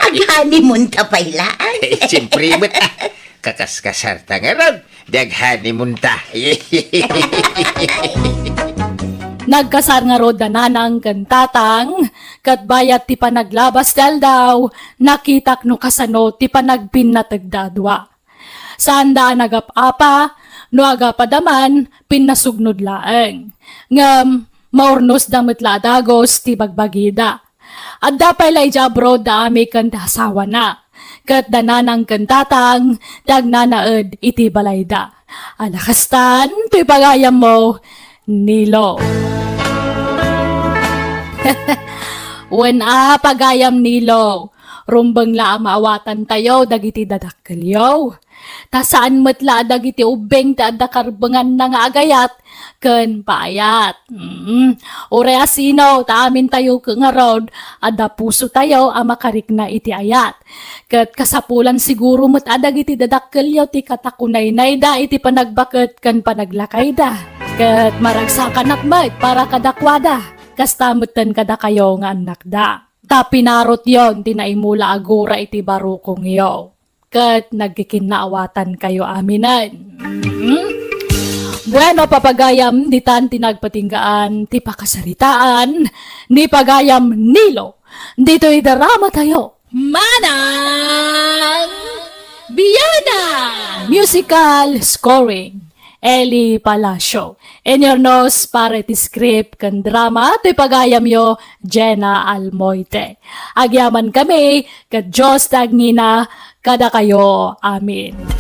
Ag-honeymoon ta pay laeng? Siyempre met, ah. Kakaskasar ta ngarud, di ag-honeymoon ta. Nagkasar ngarud da Nanang ken Tatang, ket bayat ti panaglabas ti aldaw, nakitak no kasano ti panagbinnateg da a dua. Saanda a nagap-apa, No agapada man, pinnasugnod laeng. Ngem, maurnosda met la a dagus ti bagbagida. Adda pay la idiay abroad da Ami ken ti asawana. Ket da nanang ken tatang ti agnanaed iti balayda. Ala kastan, toy pagayammo, Nilo. Wen a, pagayam Nilo, rumbeng la a maawatantayo dagiti dadakkelyo. Ta saan met la a dagiti ubbing ti adda karbenganna nga agayat ken paayat. Mm. Uray a sino, ta amintayo ket ngarud, adda pusotayo a makarikna iti ayat. Ket kasapulan siguro met a dagiti dadakkelyo ti katakunaynayda iti panagbaket ken panaglakayda. Ket maragsakanak met para kadakuada, kasta metten kadakayo nga annakda. Ta pinarotyon ti naimula a gura iti barukongyo. Ket nagkikinnaawatan kayo aminen. Mhm. Bueno, papagayam, ditan ti nagpatinggaan ti pakasaritaan ni pagayam Nilo. Ditoy drama tayo. Manang Biana! Musical scoring, Eli Palacio. Inyurnos para iti script ken drama ti pagayamyo, Jenna Almoite. Agyaman kami, ket Dios ti agngina kadakayo. Amen.